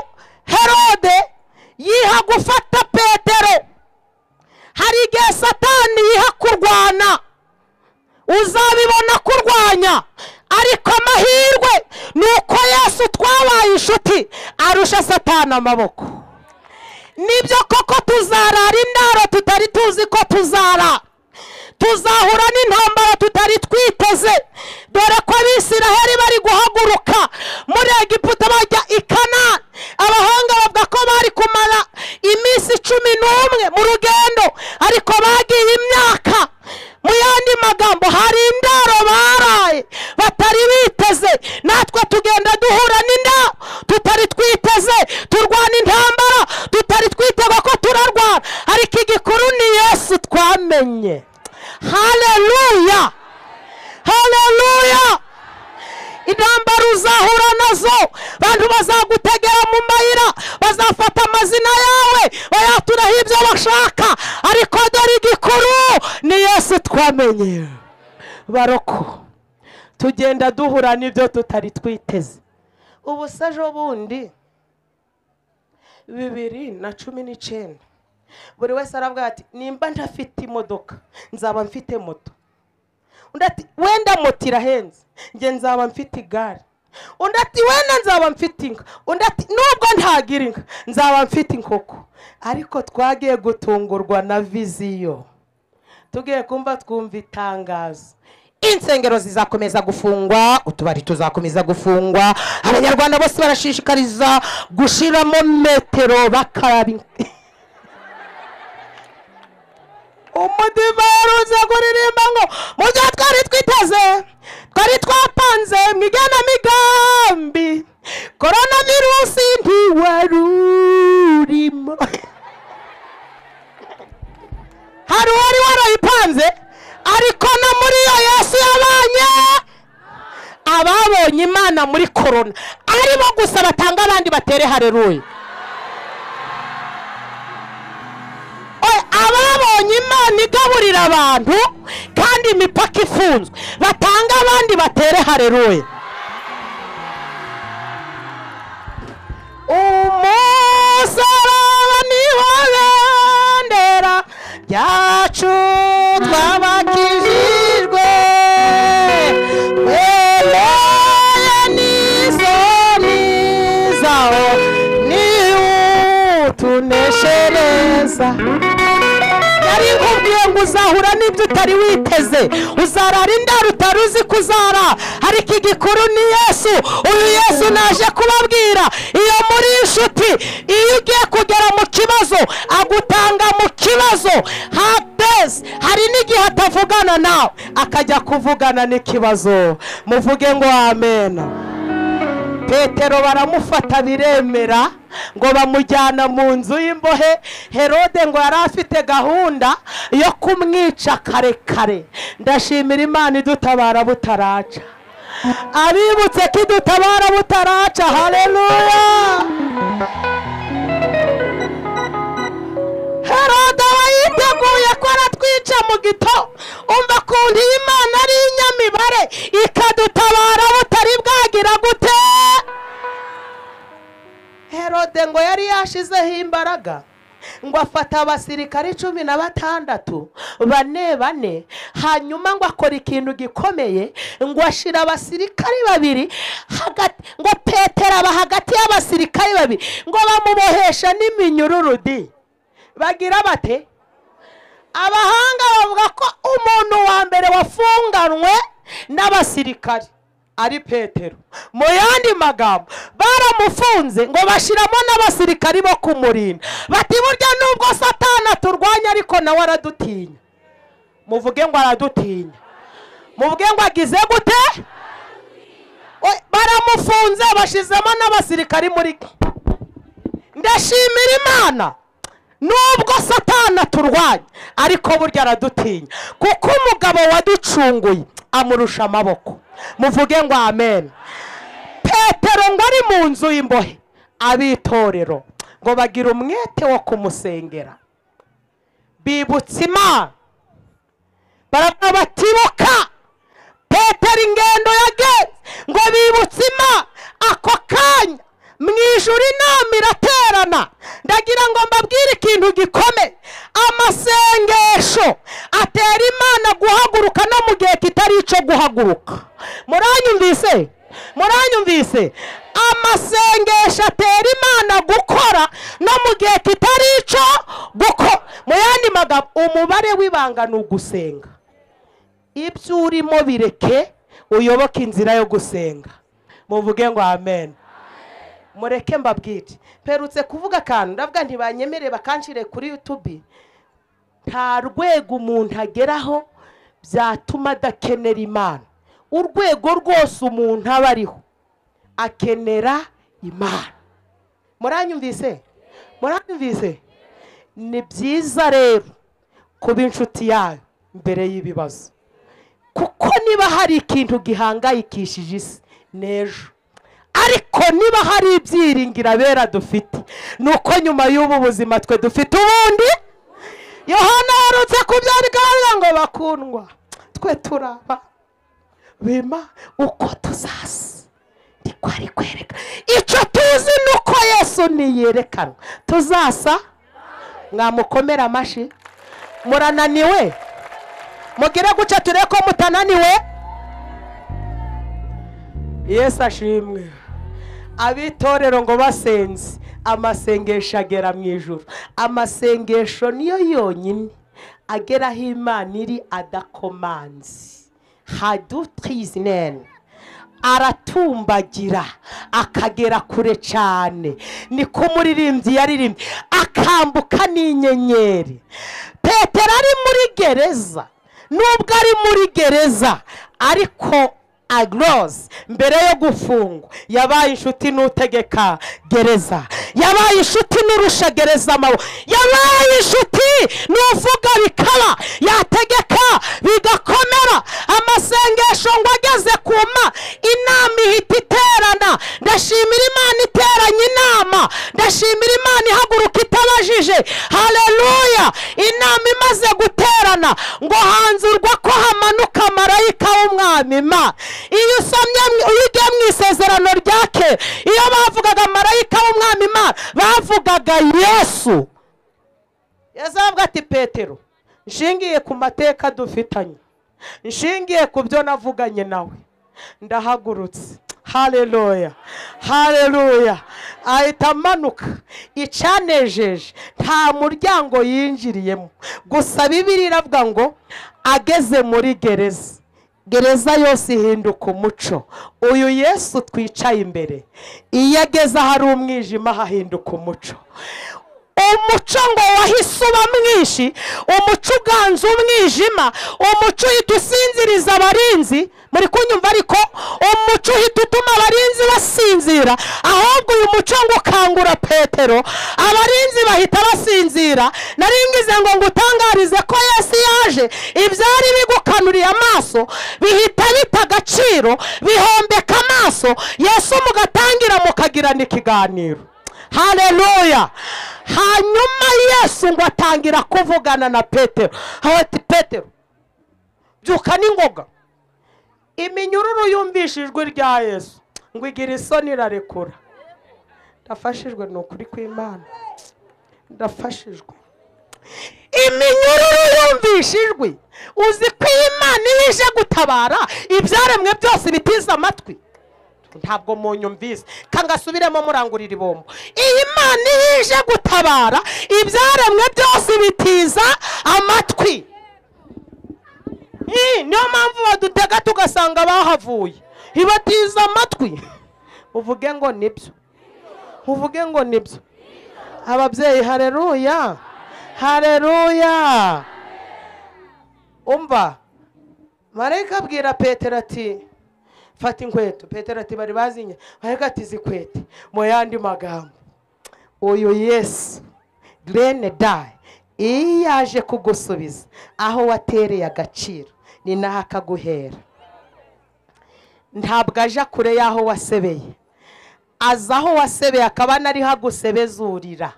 A: Herode yiha gufata Petero. Hari igihe Satani yiha kurwana, uzabibona kurwanya, ariko amahirwe ni uko Yesu twabaye inshuti arusha Satani amaboko. Nibyo koko tuzarara indaro tutari tuzi ko tuzara, tuzahura n'intambara tutari twiteze. Dore ko Abisiraheli bari guhaguruka muri Egiputa bajya i Kanani. Abahanga bavuga ko bari kumara iminsi 11 mu rugendo, ariko bagiye imyaka. Mu yandi magambo hari indaro baraye batari biteze. Natwe tugenda duhura n'indaro tutari twiteze, turwana intambara tutari twitega ko turarwana, ariko igikuru ni Yesu twamenye. Haleluya, haleluya. Intambara uzahura nazo, bantu bazagutegera mu mayira, bazafata amazina yawe bayaturaho ibyo bashaka, ariko dore igikuru ni Yesu twamenye. Baroko tugenda duhura n'ibyo tutari twiteze. Ubu se ejo bundi 2019 buri wese aravuga ati nimba ntafite imodoka nzaba mfite moto. Undi ati wenda moto irahenze, njye nzaba mfite igare. Undi ati wenda nzaba mfite inka. Undi ati nubwo ntagira inka nzaba mfite inkoko. Ariko twagiye gutungurwa na viziyo, tugiye kumva twumva itangazo: insengero zizakomeza gufungwa, utubari tuzakomeza gufungwa, abanyarwanda bose barashishikariza gushiramo metero bakaraba. Umudiva yaruze kuririmba ngo mu byo twari twiteze, twari twapanze mu igenamigambi, korona virusi ntiwarurimo. Hari uwari warayipanze, ariko no muri iyo Yesu yabanye. Ababonye Imana muri korona arimo gusa batanga abandi batere haleluya. Ababonye Imana igaburira abantu kandi imipaka ifunzwe batanga abandi batere haleluya. Umusaraba niwo bendera ryacu twabakijijwe, twemeye n'isoni zawo niwutuneshereza. Yari nkubwiye ngo uzahura n'ibyo utari witeze, uzarara indaro utari uzi kuzara, ariko igikuru ni Yesu. Uyu Yesu naje kubabwira, iyo muri inshuti, iyo ugiye kugera mu kibazo agutanga mu kibazo hateze. Hari n'igihe atavugana nawe akajya kuvugana n'ikibazo. Muvuge ngo amen. Petero baramufata biremera, ngo bamujyana mu nzu y'imbohe. Herode ngo yari afite gahunda yo kumwica kare kare. Ndashimira Imana idutabara butaraca. Abibutse ko idutabara butaraca, haleluya. Herode aba yiteguye ko aratwica mu gito. Umva kuntu Imana ari inyamibare, ikadutabara butari bwagira gute. Herode ngo yari yashizeho imbaraga, ngo afata abasirikari 16 bane bane, hanyuma ngo akora ikintu gikomeye, ngo ashira abasirikari babiri hagati, ngo Petero aba hagati y'abasirikari babiri, ngo bamubohesha n'iminyururu di. Bagira bate? Abahanga bavuga ko umuntu wa mbere wafunganwe n'abasirikari ari Petero. Mu yandi magambo baramufunze ngo bashiramo n'abasirikari bo kumurinda. Bati burya nubwo Satani aturwanya ariko nawe aradutinya. Muvuge ngo aradutinya. Muvuge ngo agize gute? Baramufunze bashizemo n'abasirikari muri. Ndashimira Imana nubwo Satani aturwanya ariko burya aradutinya, kuko umugabo waducunguye amurusha amaboko. Muvuge ngo amen. Petero ngo ari mu nzu y'imbohe, abitorero ngo bagira umwete wo kumusengera, bibutse Imana, baravuga batibuka Petero ingendo yagenze, ngo bibutse Imana. Ako kanya mu ijuru inama iraterana. Ndagira ngo mbabwire ikintu gikomeye: amasengesho atera Imana guhaguruka no mu gihe kitari ico guhaguruka. Muranyumvise? Muranyumvise? Amasengesho atera Imana gukora no mu gihe kitari ico gukora. Mu yandi magambo, umubare w'ibanga ni ugusenga. Ibyo urimo bireke, uyoboke inzira yo gusenga. Muvuge ngo amen. Mureke mbabwire, mperutse kuvuga akantu ndavuga ntibanyemere bakanshire kuri YouTube. Nta rwego umuntu ageraho byatuma adakenera Imana. Urwego rwose umuntu aba ariho akenera Imana. Muranyumvise? Muranyumvise? Ni byiza rero kuba inshuti yayo mbere y'ibibazo, kuko niba hari ikintu gihangayikishije isi n'ejo, ariko niba hari ibyiringira abera dufite, nuko nyuma y'ubu buzima twe dufite ubundi. Yohana yarutse kubyandika ngo bakundwa, twe turaba bima uko tuzasa ndiko ari kwereka icyo tuzi nuko Yesu niyerekana tuzasa. Mwamukomera amashi? Murananiwe? Mugire guca tureko mutananiwe. Yesu ashimwe. Abitorero ngo basenze, amasengesho agera mu ijuru. Amasengesho niyo yonyine ageraho Imana iri adakomanze. Hadutrizinen aratumbagira akagera kure cyane. Niko umuririmbyi yaririmbye akambuka n'inyenyeri. Petero ari muri gereza, nubwo ari muri gereza ariko Agros mbere yo gufungwa yabaye inshuti n'utegeka gereza, yabaye inshuti n'urusha gereza amaboko, yabaye inshuti n'uvuga bikaba, yategeka bigakomera. Amasengesho ngo ageze kuma inama ihita iterana. Ndashimira Imana iteranye inama, ndashimira Imana ihaguruka itabajije. Haleluya! Inama imaze guterana ngo hanzurwa ko hamanuka marayika w'Umwami Imana. Iyo usomye ugiye mu isezerano rya kera, iyo bavugaga marayika w'Umwami Imana bavugaga Yesu. Yesu avuga ati Petero, nshingiye ku mateka dufitanye, nshingiye ku byo navuganye nawe, ndahagurutse. Haleluya, haleluya. Ahita amanuka. Icanejeje nta muryango yinjiriyemo, gusa Bibiliya iravuga ngo ageze muri gereza, gereza yose ihinduka umuco. Uyu Yesu twicaye imbere, iyo ageze ahari umwijima hahinduka umuco. Umuco ngo wahise uba mwinshi, umuco uganza umwijima, umuco uhita usinziriza abarinzi. Muri kunyumva? Ariko umuco uhita utuma abarinzi basinzira, ahubwo uyu muco ngo ukangura Petero, abarinzi bahita basinzira. Naringize ngo ngutangarize ko Yesu yaje, ibyari bigukanuriye amaso bihita bita agaciro, bihombeka amaso. Yesu mugatangira mukagirana ikiganiro. Haleluya. Hanyuma Yesu ngo atangira kuvugana na Petero. Ati Petero, byuka n'ingoga. Iminyururu yumvise ijwi rya Yesu ngo igira isoni irarekura. Ndafashijwe ni ukuri kw'Imana, ndafashijwe. Iminyururu yumvise ijwi. Uzi ko Imana iyo ije gutabara ibyaremwe byose bitiza amatwi. Ntabwo munyumvise, kangasubiremo murangurira ibombo. Iyi Imana iyo ije gutabara ibyaremwe byose bitiza amatwi. Niyo mpamvu badutega tugasanga bahavuye, ibatiza amatwi. Uvuge ngo nibyo, uvuge ngo nibyo. Ababyeyi haleluya, haleluya. Umva, marayika abwira Petero ati fata inkweto. Petero ati bari bazinye. Marayika ati zikwete. Mu yandi magambo, uyu Yesu Grene die iyo yaje kugusubiza aho watereye agaciro ni naho akaguhera. Ntabwo aja kure y'aho wasebeye, aza aho wasebeye akaba nariho agusebezurira.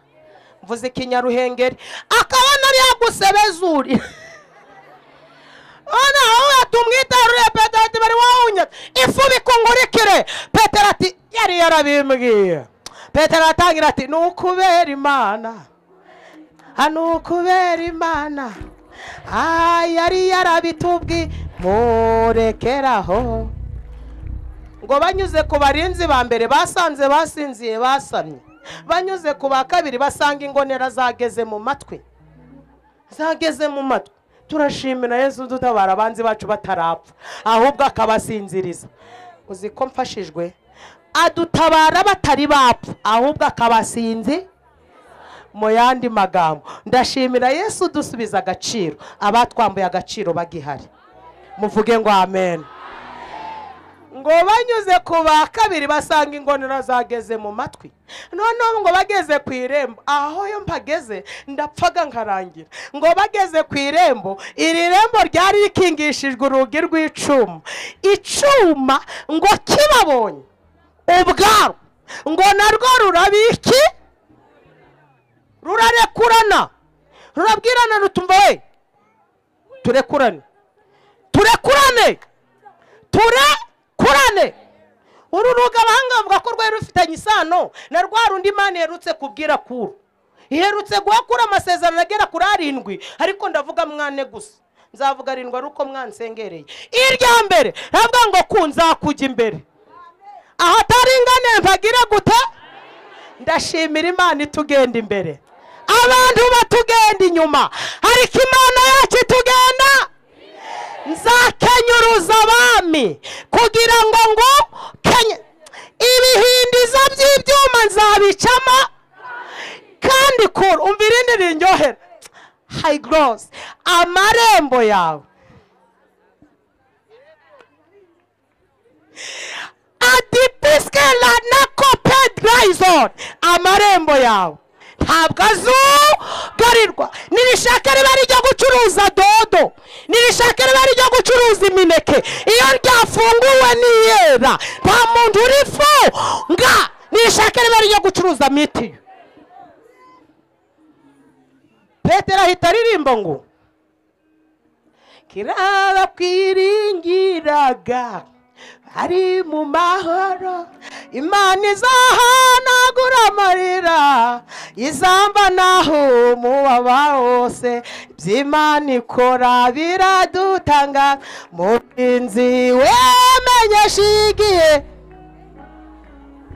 A: Mvuze ikinyaruhengeri, akaba nariho agusebezurira. Ona aho tumwitarure. Petero ati bari wawunya ifu bikungurikire. Petero ati yari yarabimbwiye. Petero atangira ati nukubera Imana, nukubera Imana, yari yarabitubwi murekeraho. Ngo banyuze ku barinzi ba mbere basanze basinziye basamye, banyuze ku ba kabiri basanga ingonera zageze mu matwi, zageze mu matwi. Turashimira Yesu dutabara abanzi bacu batarapfa, ahubwo akabasinziriza. Uzi ko mfashijwe? Adutabara batari bapfa, ahubwo akabasinzi. Mu yandi magambo, ndashimira Yesu dusubiza agaciro abatwambuye agaciro bagihari. Muvuge ngo amen. Ngo banyuze ku ba kabiri basanga ingonera zageze mu matwi. Noneho ngo bageze ku irembo, aho yo mpageze ndapfaga nkarangira. Ngo bageze ku irembo, iri rembo ryari rikingishijwe urugi rw'icuma. Icuma ngo kibabonye ubwaro, ngo narwo rurabiki, rurarekurana, rurabwirana rutumva we turekurane, turekurane, turekurane. Uru ruga abahanga bavuga ko rwari rufitanye isano na rwa rundi Imana iherutse kubwira Kuro. Iherutse guhakura amasezerano agera kuri 7, ariko ndavuga mwane gusa, nzavuga 7 ari uko mwansengereye. Irya mbere ntabwo ngo ku nzakujya imbere. Ahataringaniye mpagire gute? Ndashimira Imana itugenda imbere, abantu batugenda inyuma, ariko Imana yacu itugenda. Nzakenyuruza abami kugira ngo kenye ibihindizo by'ibyuma nzabicamo, kandi kure umva irindi rinyohera high gloss amarembo yawe adipiskela na kopedraizon, amarembo yawe ntabwo azugarirwa. Nirishaka riba rijya gucuruza dodo, nirishaka riba rijya gucuruza imineke, iyo ryafunguwe niyera nta muntu urifunga. Nirishaka riba rijya gucuruza mitiyu. Petero ahita aririmba ngo kiraba kwiringiraga ari mu mahoro, Imana izahanagura amarira, izamba naho mubaba hose, iby'Imana ikora biradutanga, murinzi wemenyesha igihe,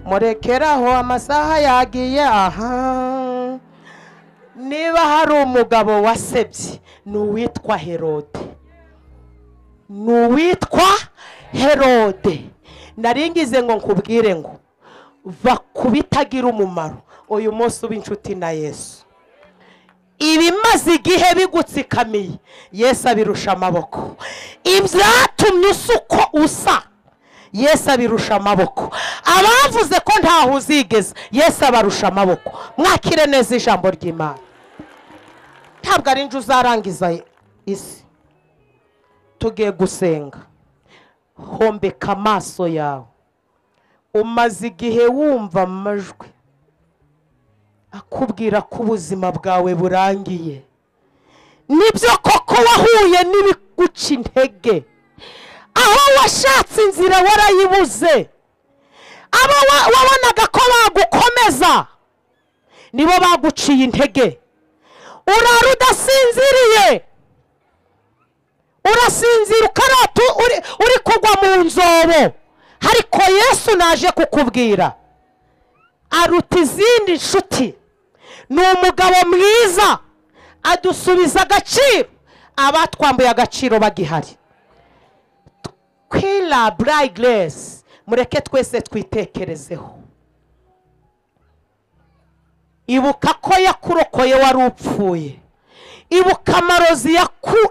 A: murekeraho amasaha yagiye. Aha niba hari umugabo wasebye ni uwitwa Herode, ni uwitwa Herode. Naringize ngo nkubwire ngo va kubitagira umumaro, uyu munsi uba inshuti na Yesu. Ibimaze igihe bigutsikamiye Yesu abirusha amaboko, ibyatumye usuko usa Yesu abirusha amaboko, abavuze ko ntaho uzigeza Yesu abarusha amaboko. Mwakire neza ijambo ry'Imana. Ntabwo ari nje uzarangiza isi. Tugiye gusenga. Hombeka amaso yawe. Umaze igihe wumva amajwi akubwira ko ubuzima bwawe burangiye. Nibyo koko wahuye n'ibiguca intege, aho washatse inzira warayibuze, abo wabonaga ko bagukomeza nibo baguciye intege. Urara udasinziriye, urasinzira ukarota uri kugwa mu nzobo, ariko Yesu naje kukubwira aruta izindi nshuti. Ni umugabo mwiza, adusubiza agaciro abatwambuye agaciro bagihari. Kwila Brightness, mureke twese twitekerezeho. Ibuka ko yakurokoye wari upfuye, ibuka amarozi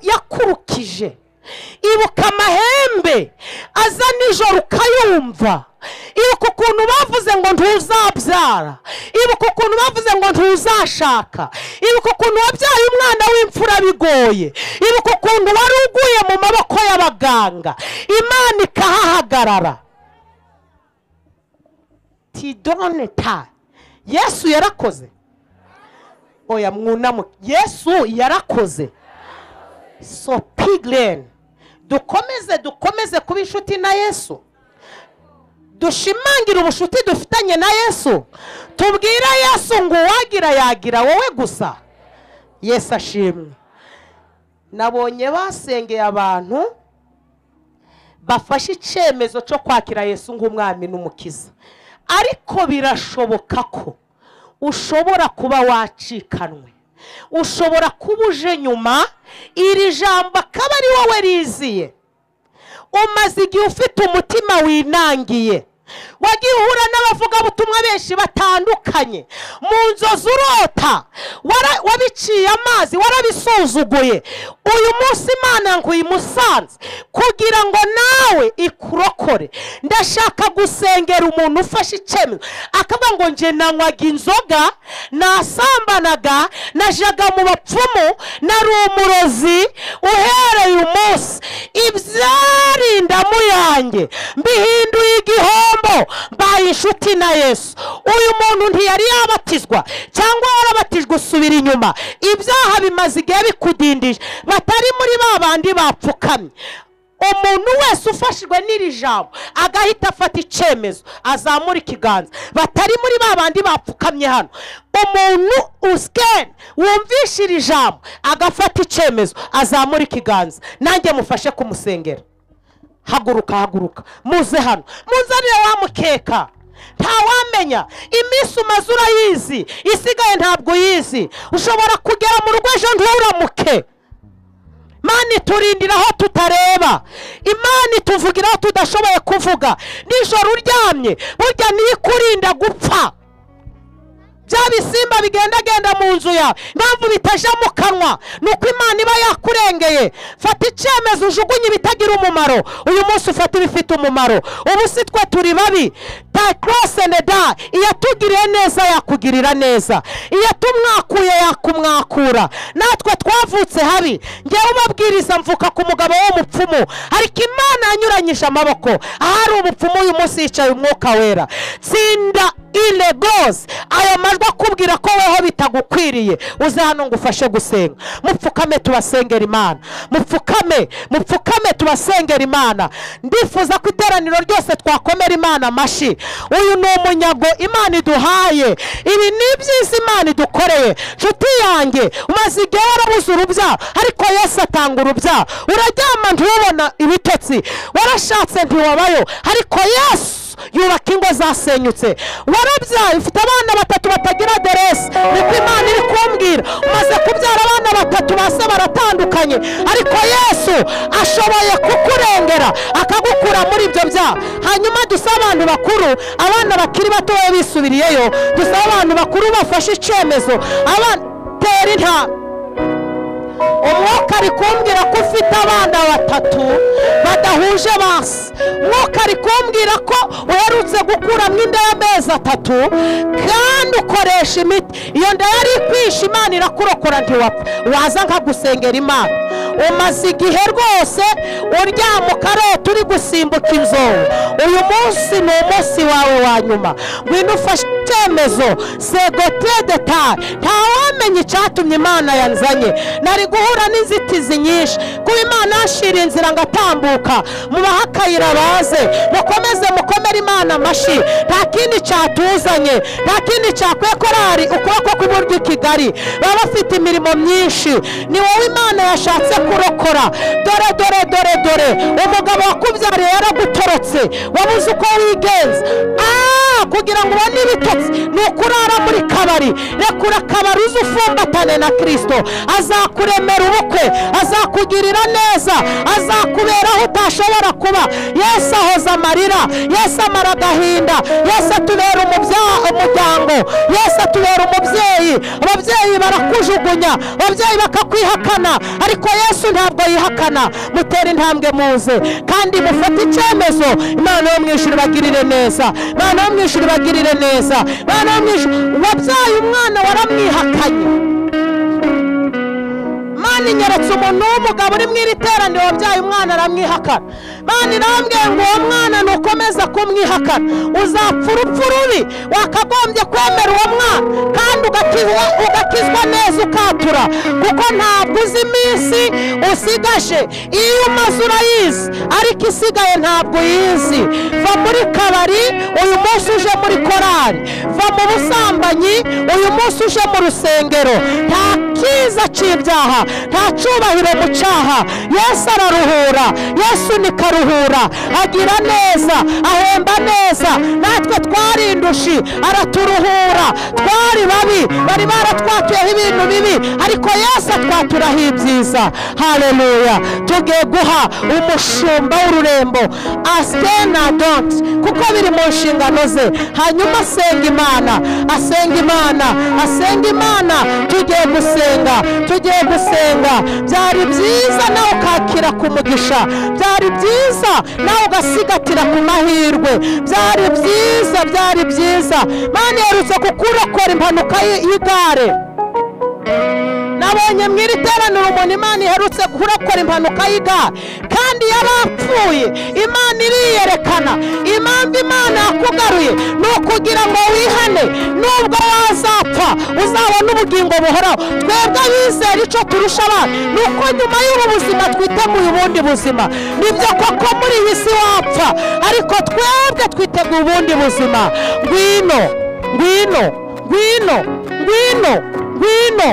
A: yakurukije, ibuka amahembe aza nijoro ukayumva, ibuka ukuntu bavuze ngo ntuzabyara, ibuka ukuntu bavuze ngo ntuzashaka, ibuka ukuntu wabyaye umwana w'imfura bigoye, ibuka ukuntu wari uguye mu maboko y'abaganga, Imana ikahahagarara. Tidoneta. Yesu yarakoze. Oya mwunamu, Yesu yarakoze. So piglen, dukomeze kuba inshuti na Yesu, dushimangira ubushuti dufitanye na Yesu, tubwira Yesu ngo uwagira yagira wowe gusa. Yesu ashimwe. Nabonye basengeye abantu bafashe icyemezo cyo kwakira Yesu nk'umwami n'umukiza, ariko birashoboka ko ushobora kuba wacikanwe, ushobora kuba uje nyuma, iri jambo akaba ari wowe riziye. Umaze igihe ufite umutima winangiye, wagiye uhura n'abavugabutumwa benshi batandukanye, mu nzozi urota wabiciye amazi, warabisuzuguye. Uyu munsi Imana ngo uyimusanze kugira ngo nawe ikurokore. Ndashaka gusengera umuntu ufashe icyemezo akavuga ngo nje nanywaga inzoga, nasambanaga, najaga mu bapfumu, nari umurozi, uhereye umunsi ibyarindamu yanjye mbihinduye igihombo, mbaye inshuti na Yesu. Uyu muntu ntiyari yabatizwa cyangwa warabatijwe usubira inyuma, ibyaha bimaze igihe bikudindije, batari muri ba bandi bapfukamye. Umuntu wese ufashijwe n'iri jambo agahita afata icyemezo azamura ikiganza, batari muri ba bandi bapfukamye hano. Umuntu usken wumvisha iri jambo agafata icyemezo azamura ikiganza, nanjye mufashe kumusengera. Haguruka, haguruka, muze hano, munzanire wa mukeka. Ntawamenya iminsi umaze urayizi, isigaye ntabwo uyizi. Ushobora kugera mu rugo ejo nturamuke. Imana iturindira aho tutareba, Imana ituvugira aho tudashoboye kuvuga. Nijoro uryamye burya niyo ikurinda gupfa. Bya bisimba bigendagenda mu nzu yawe, impamvu bitaja mu kanwa ni uko Imana iba yakurengeye. Fata icyemezo ujugunye ibitagira umumaro, uyu munsi ufate ibifite umumaro. Ubu si twe turi babi. Da iyatugiriye neza yakugirira neza, iyatumwakuye yakumwakura. Natwe twavutse habi, ngewe ubabwiriza mvuka ku mugabo w'umupfumu, ariko Imana yanyuranyije amaboko. Ahari ubupfumu uyu munsi yicaye umwuka wera. Tsinda ilegos ayo majwi akubwira ko weho bitagukwiriye, uze hano ngo ufashe gusenga. Mupfukame tubasengera Imana, mupfukame, mupfukame tubasengera Imana. Ndifuza ko iteraniro ryose twakomera Imana amashi. Uyu ni umunyago Imana iduhaye, ibi ni ibyiza Imana idukoreye. Nshuti yanjye, umaze igihe warabuze urubyaro, ariko Yesu atanga urubyaro. Uraryama ntubona ibitotsi, warashatse ntiwabayo, ariko Yesu yubaka ingo zasenyutse. Warabyaye ufite abana batatu batagira aderesi, niko Imana iri kumbwira. Umaze kubyara abana batatu base baratandukanye, ariko Yesu ashoboye kukurengera akagukura muri ibyo byaha. Hanyuma dusaba abantu bakuru, abana bakiri bato bisubiriyeyo, dusaba abantu bakuru bafashe icyemezo. Abana tera inta. Umwuka ari kumbwira ko ufite abana batatu badahuje basi. Umwuka ari kumbwira ko uherutse gukuramo inda y'amezi 3 kandi ukoresha imiti. Iyo nda yari ikwishe, Imana irakurokora ntiwapfa. Waza nkagusengera Imana. Umaze igihe rwose uryama ukarota uri gusimbuka inzovu. Uyu munsi ni umunsi wawe wa nyuma. Ngwino ufashe icyemezo. Segote deta. Ntawamenya icyatumye Imana yanzanye. Nari guhura n'inzitizi nyinshi, kuba Imana yanshira inzira ngatambuka. Mubahe akayira baze, mukomeze mukomere Imana amashi. Nta kindi cyatuzanye, nta kindi cyakwiye korari ukuboko kw'iburyo i Kigali. Baba bafite imirimo myinshi, ni wowe Imana yashatse kurokora. Dore dore dore dore umugabo wakubyariye yaragutorotse, wabuze uko wigenza. Kugira ngo ubone ibitotsi ni ukurara muri kabari. Rekura akabari uze ufumbatane na Kristo. Azakuremera ubukwe, azakugirira neza, azakubera aho utashobora kuba. Yesu ahoza amarira, Yesu amara agahinda, Yesu atubera umuryango, Yesu atubera umubyeyi. Ababyeyi barakujugunya, ababyeyi bakakwihakana, ariko Yesu ntabwo yihakana. Mutere intambwe muze kandi mufate icyemezo. Imana yo mu ijuru ibagirire neza, Imana yo mu ijuru ibagirire neza. Imana yo mu ijuru, wabyaye umwana waramwihakanye. Imana inyeretse umuntu w'umugabo uri mu iri teraniro wabyaye umwana aramwihakana. Imana irambwiye ngo uwo mwana nukomeza kumwihakana uzapfa urupfu rubi. Wakagombye kwemera uwo mwana kandi ugakizwa neza ukatura, kuko ntabwo uzi iminsi usigaje. Iyo umaze urayizi, ariko isigaye ntabwo uyizi. Va muri kabari uyu munsi uje muri korari, va mu busambanyi uyu munsi uje mu rusengero. Nta cyiza cy'ibyaha, nta cyubahiro mu cyaha. Yesu araruhura, Yesu ni karuhura, agira neza, ahemba neza. Natwe twari indushi, araturuhura. Twari babi, bari baratwatuyeho ibintu bibi, ariko Yesu atwaturaho ibyiza. Haleluya. Tugiye guha umushumba w'ururembo Astena Dont, kuko biri mu nshingano ze. Hanyuma asenga Imana, asenga Imana, asenga Imana. Tugiye gusenga, tugiye gusenga. Byari byiza nawe ukakira ku mugisha, byari byiza nawe ugasigatira ku mahirwe, byari byiza, byari byiza. Imana iherutse kukurokora impanuka y'igare. Nabonye mu iri teraniro umuntu Imana iherutse kurokora impanuka y'igare, kandi yarapfuye. Imana iriyerekana. Impamvu Imana yakugaruye ni ukugira ngo wihane, nubwo wazapfa uzabona ubugingo buhoraho. Twebwe abizera icyo turusha abandi ni uko nyuma y'ubu buzima twiteguye ubundi buzima. Nibyo koko muri iyi si wapfa, ariko twebwe twiteguye ubundi buzima. Ngwino, ngwino, ngwino, ngwino, ngwino.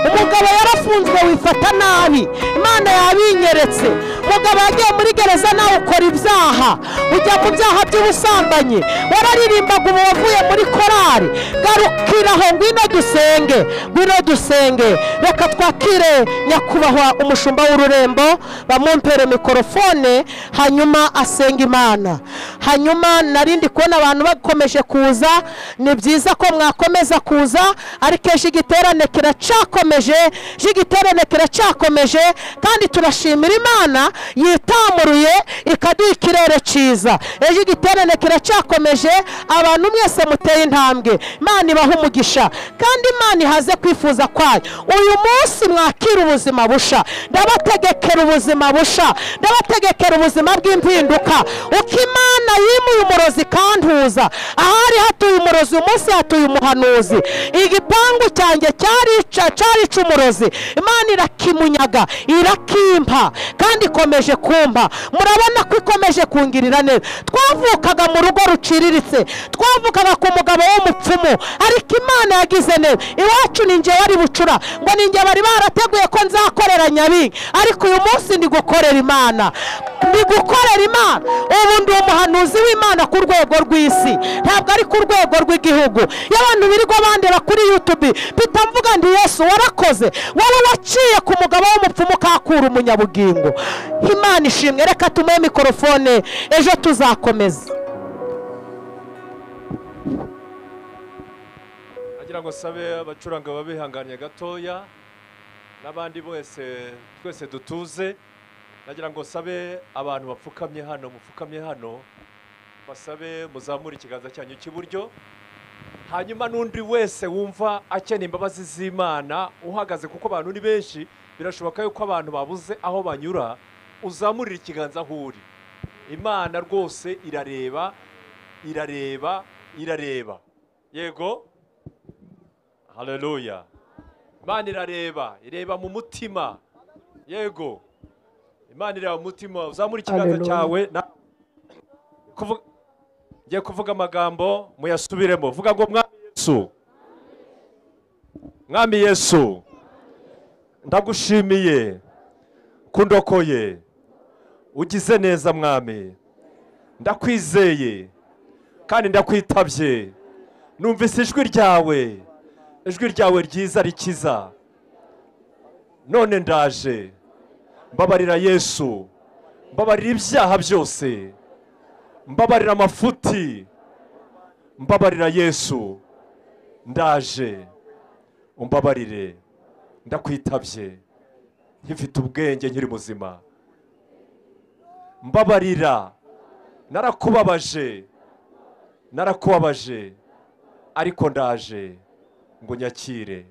A: Umugabo yarafunzwe wifata nabi, Imana yabinyeretse. Mugabo yagiye muri gereza nawe ukora ibyaha, ujya mu byaha by'ubusambanyi, wararirimbaga ubu wavuye muri korari. Garukiraho, ngwino dusenge, ngwino dusenge. Reka twakire nyakubahwa umushumba w'ururembo, bamumpere mikorofone hanyuma asenga Imana. Hanyuma narindi kubona abantu bakomeje kuza, ni byiza ko mwakomeza kuza, ariko ejo igiterane kiracakomeje, ejo igiterane kiracakomeje, kandi turashimira Imana yitamuruye ikaduha ikirere cyiza. Ejo igiterane kiracakomeje, abantu mwese muteye intambwe, Imana ibaha umugisha kandi Imana ihaze kwifuza kwayo. Uyu munsi mwakira ubuzima busha, ndabategekera ubuzima busha, ndabategekera ubuzima bw'impinduka. Uko Imana yimuye umurozi kantuza, ahari hatuye umurozi umunsi hatuye umuhanuzi. Igipangu cyanjye cyarica umurozi, Imana irakimunyaga, irakimpa kandi ikomeje kumpa. Murabona ko ikomeje kungirira neza. Twavukaga mu rugo ruciriritse, twavukaga ku mugabo w'umupfumu, ariko Imana yagize neza. Iwacu ni njye wari bucura, ngo ni njye bari barateguye ko nzakorera Nyabingi, ariko uyu munsi ndi gukorera Imana, ndi gukorera Imana. Ubu ndi umuhanuzi w'Imana ku rwego rw'isi, ntabwo ari ku rwego rw'igihugu. Iyo abantu birirwa bandeba kuri YouTube, mpita mvuga ndi Yesu warakoze, wowe waciye ku mugabo w'umupfumu kakura umunyabugingo. Imana ishimwe. Reka tumuhe mikorofone, ejo tuzakomeza.
B: Agira ngo sabe abacuranga babihanganye gatoya n'abandi bose, twese dutuze. Nagira ngo sabe abantu bapfukamye hano, mupfukamye hano, basabe muzamure ikiganza cyanyu cy'iburyo. Hanyuma n'undi wese wumva akeneye imbabazi z'Imana uhagaze, kuko abantu ni benshi, birashoboka yuko abantu babuze aho banyura, uzamurira ikiganza aho uri. Imana rwose irareba, irareba, irareba. Yego, haleluya. Imana irareba, ireba mu mutima. Yego, Imana ireba mu mutima. Uzamura ikiganza cyawe. Ngiye kuvuga amagambo muyasubiremo. Vuga ngo Mwami Yesu, Mwami Yesu, ndagushimiye kundokoye, ugize neza Mwami, ndakwizeye kandi ndakwitabye. Numvise ijwi ryawe, ijwi ryawe ryiza rikiza. None ndaje, mbabarira Yesu, mbabarira ibyaha byose, mbabarira amafuti, mbabarira Yesu, ndaje umbabarire, ndakwitabye, nkifite ubwenge nkiri muzima. Mbabarira, narakubabaje, narakubabaje, ariko ndaje ngo nyakire.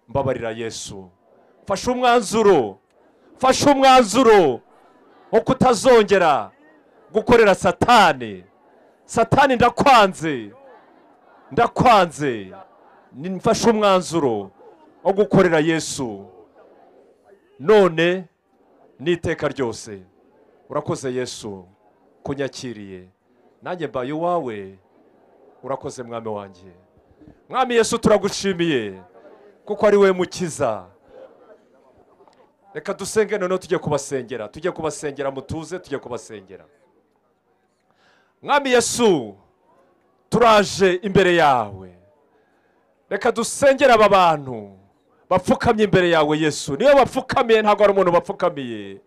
B: Mbabarira Yesu. Fasha umwanzuro, fasha umwanzuro wo kutazongera gukorera Satani. Satani ndakwanze, ndakwanze. Nimfashe umwanzuro wo gukorera Yesu none n'iteka ryose. Urakoze Yesu kunyakiriye, nanjye mbaye uwawe. Urakoze Mwami wanjye. Mwami Yesu turagushimiye kuko ari we mukiza. Reka dusenge noneho, tujye kubasengera, tujye kubasengera, mutuze, tujye kubasengera. Mwami Yesu turaje imbere yawe, reka dusengere aba bantu bapfukamye imbere yawe Yesu. Niyo bapfukamiye, ntabwo ari umuntu bapfukamiye.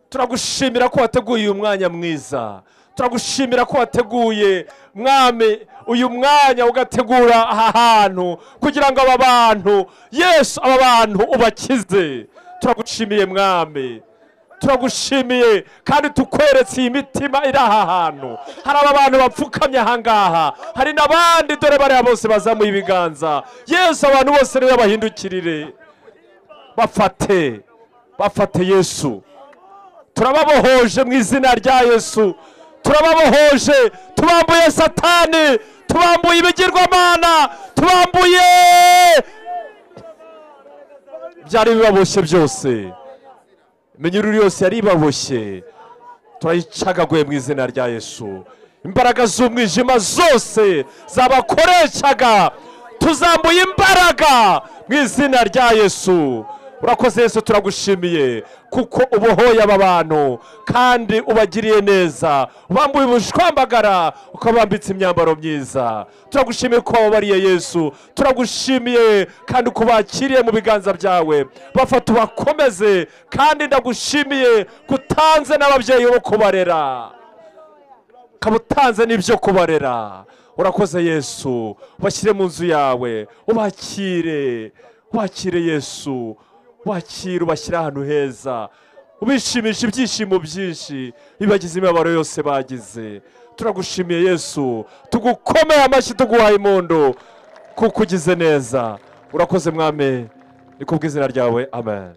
B: Turagushimira ko wateguye uyu mwanya mwiza, turagushimira ko wateguye Mwami uyu mwanya, ugategura aha hantu kugira ngo aba bantu Yesu, aba bantu ubakize. Turagushimiye Mwami, turagushimiye kandi tukweretse iyi mitima iri aha hantu. Hari aba bantu bapfukamye aha ngaha, hari n'abandi dore bariya bose bazamuye ibiganza. Yesu, abantu bose niwe bahindukirire, bafate, bafate Yesu. Turababohoje mu izina rya Yesu, turababohoje, tubambuye Satani, tubambuye ibigirwamana, tubambuye byari bibaboshye byose. Iminyururu yose yari ibaboshye turayicagaguye mu izina rya Yesu. Imbaraga z'umwijima zose zabakoreshaga tuzambuye imbaraga mu izina rya Yesu. Urakoze Yesu, turagushimiye kuko ubohoye aba bantu kandi ubagiriye neza, ubambuye ubushwambagara ukabambitse imyambaro myiza. Turagushimiye ko wababariye Yesu, turagushimiye kandi ko bakiriye mu biganza byawe, bafata ubakomeze. Kandi ndagushimiye kutanze n'ababyeyi bo kubarera, kabutanze n'ibyo kubarera. Urakoze Yesu, ubashyire mu nzu yawe, ubakire, wakire Yesu, wakire, ubashyire ahantu heza, ubishimisha ibyishimo byinshi, bibagize imibabaro yose bagize. Turagushimiye Yesu, tugukomeye amashyi, tuguhaye impundu kuko ugize neza. Urakoze Mwami, ni kubw'izina ryawe, amen.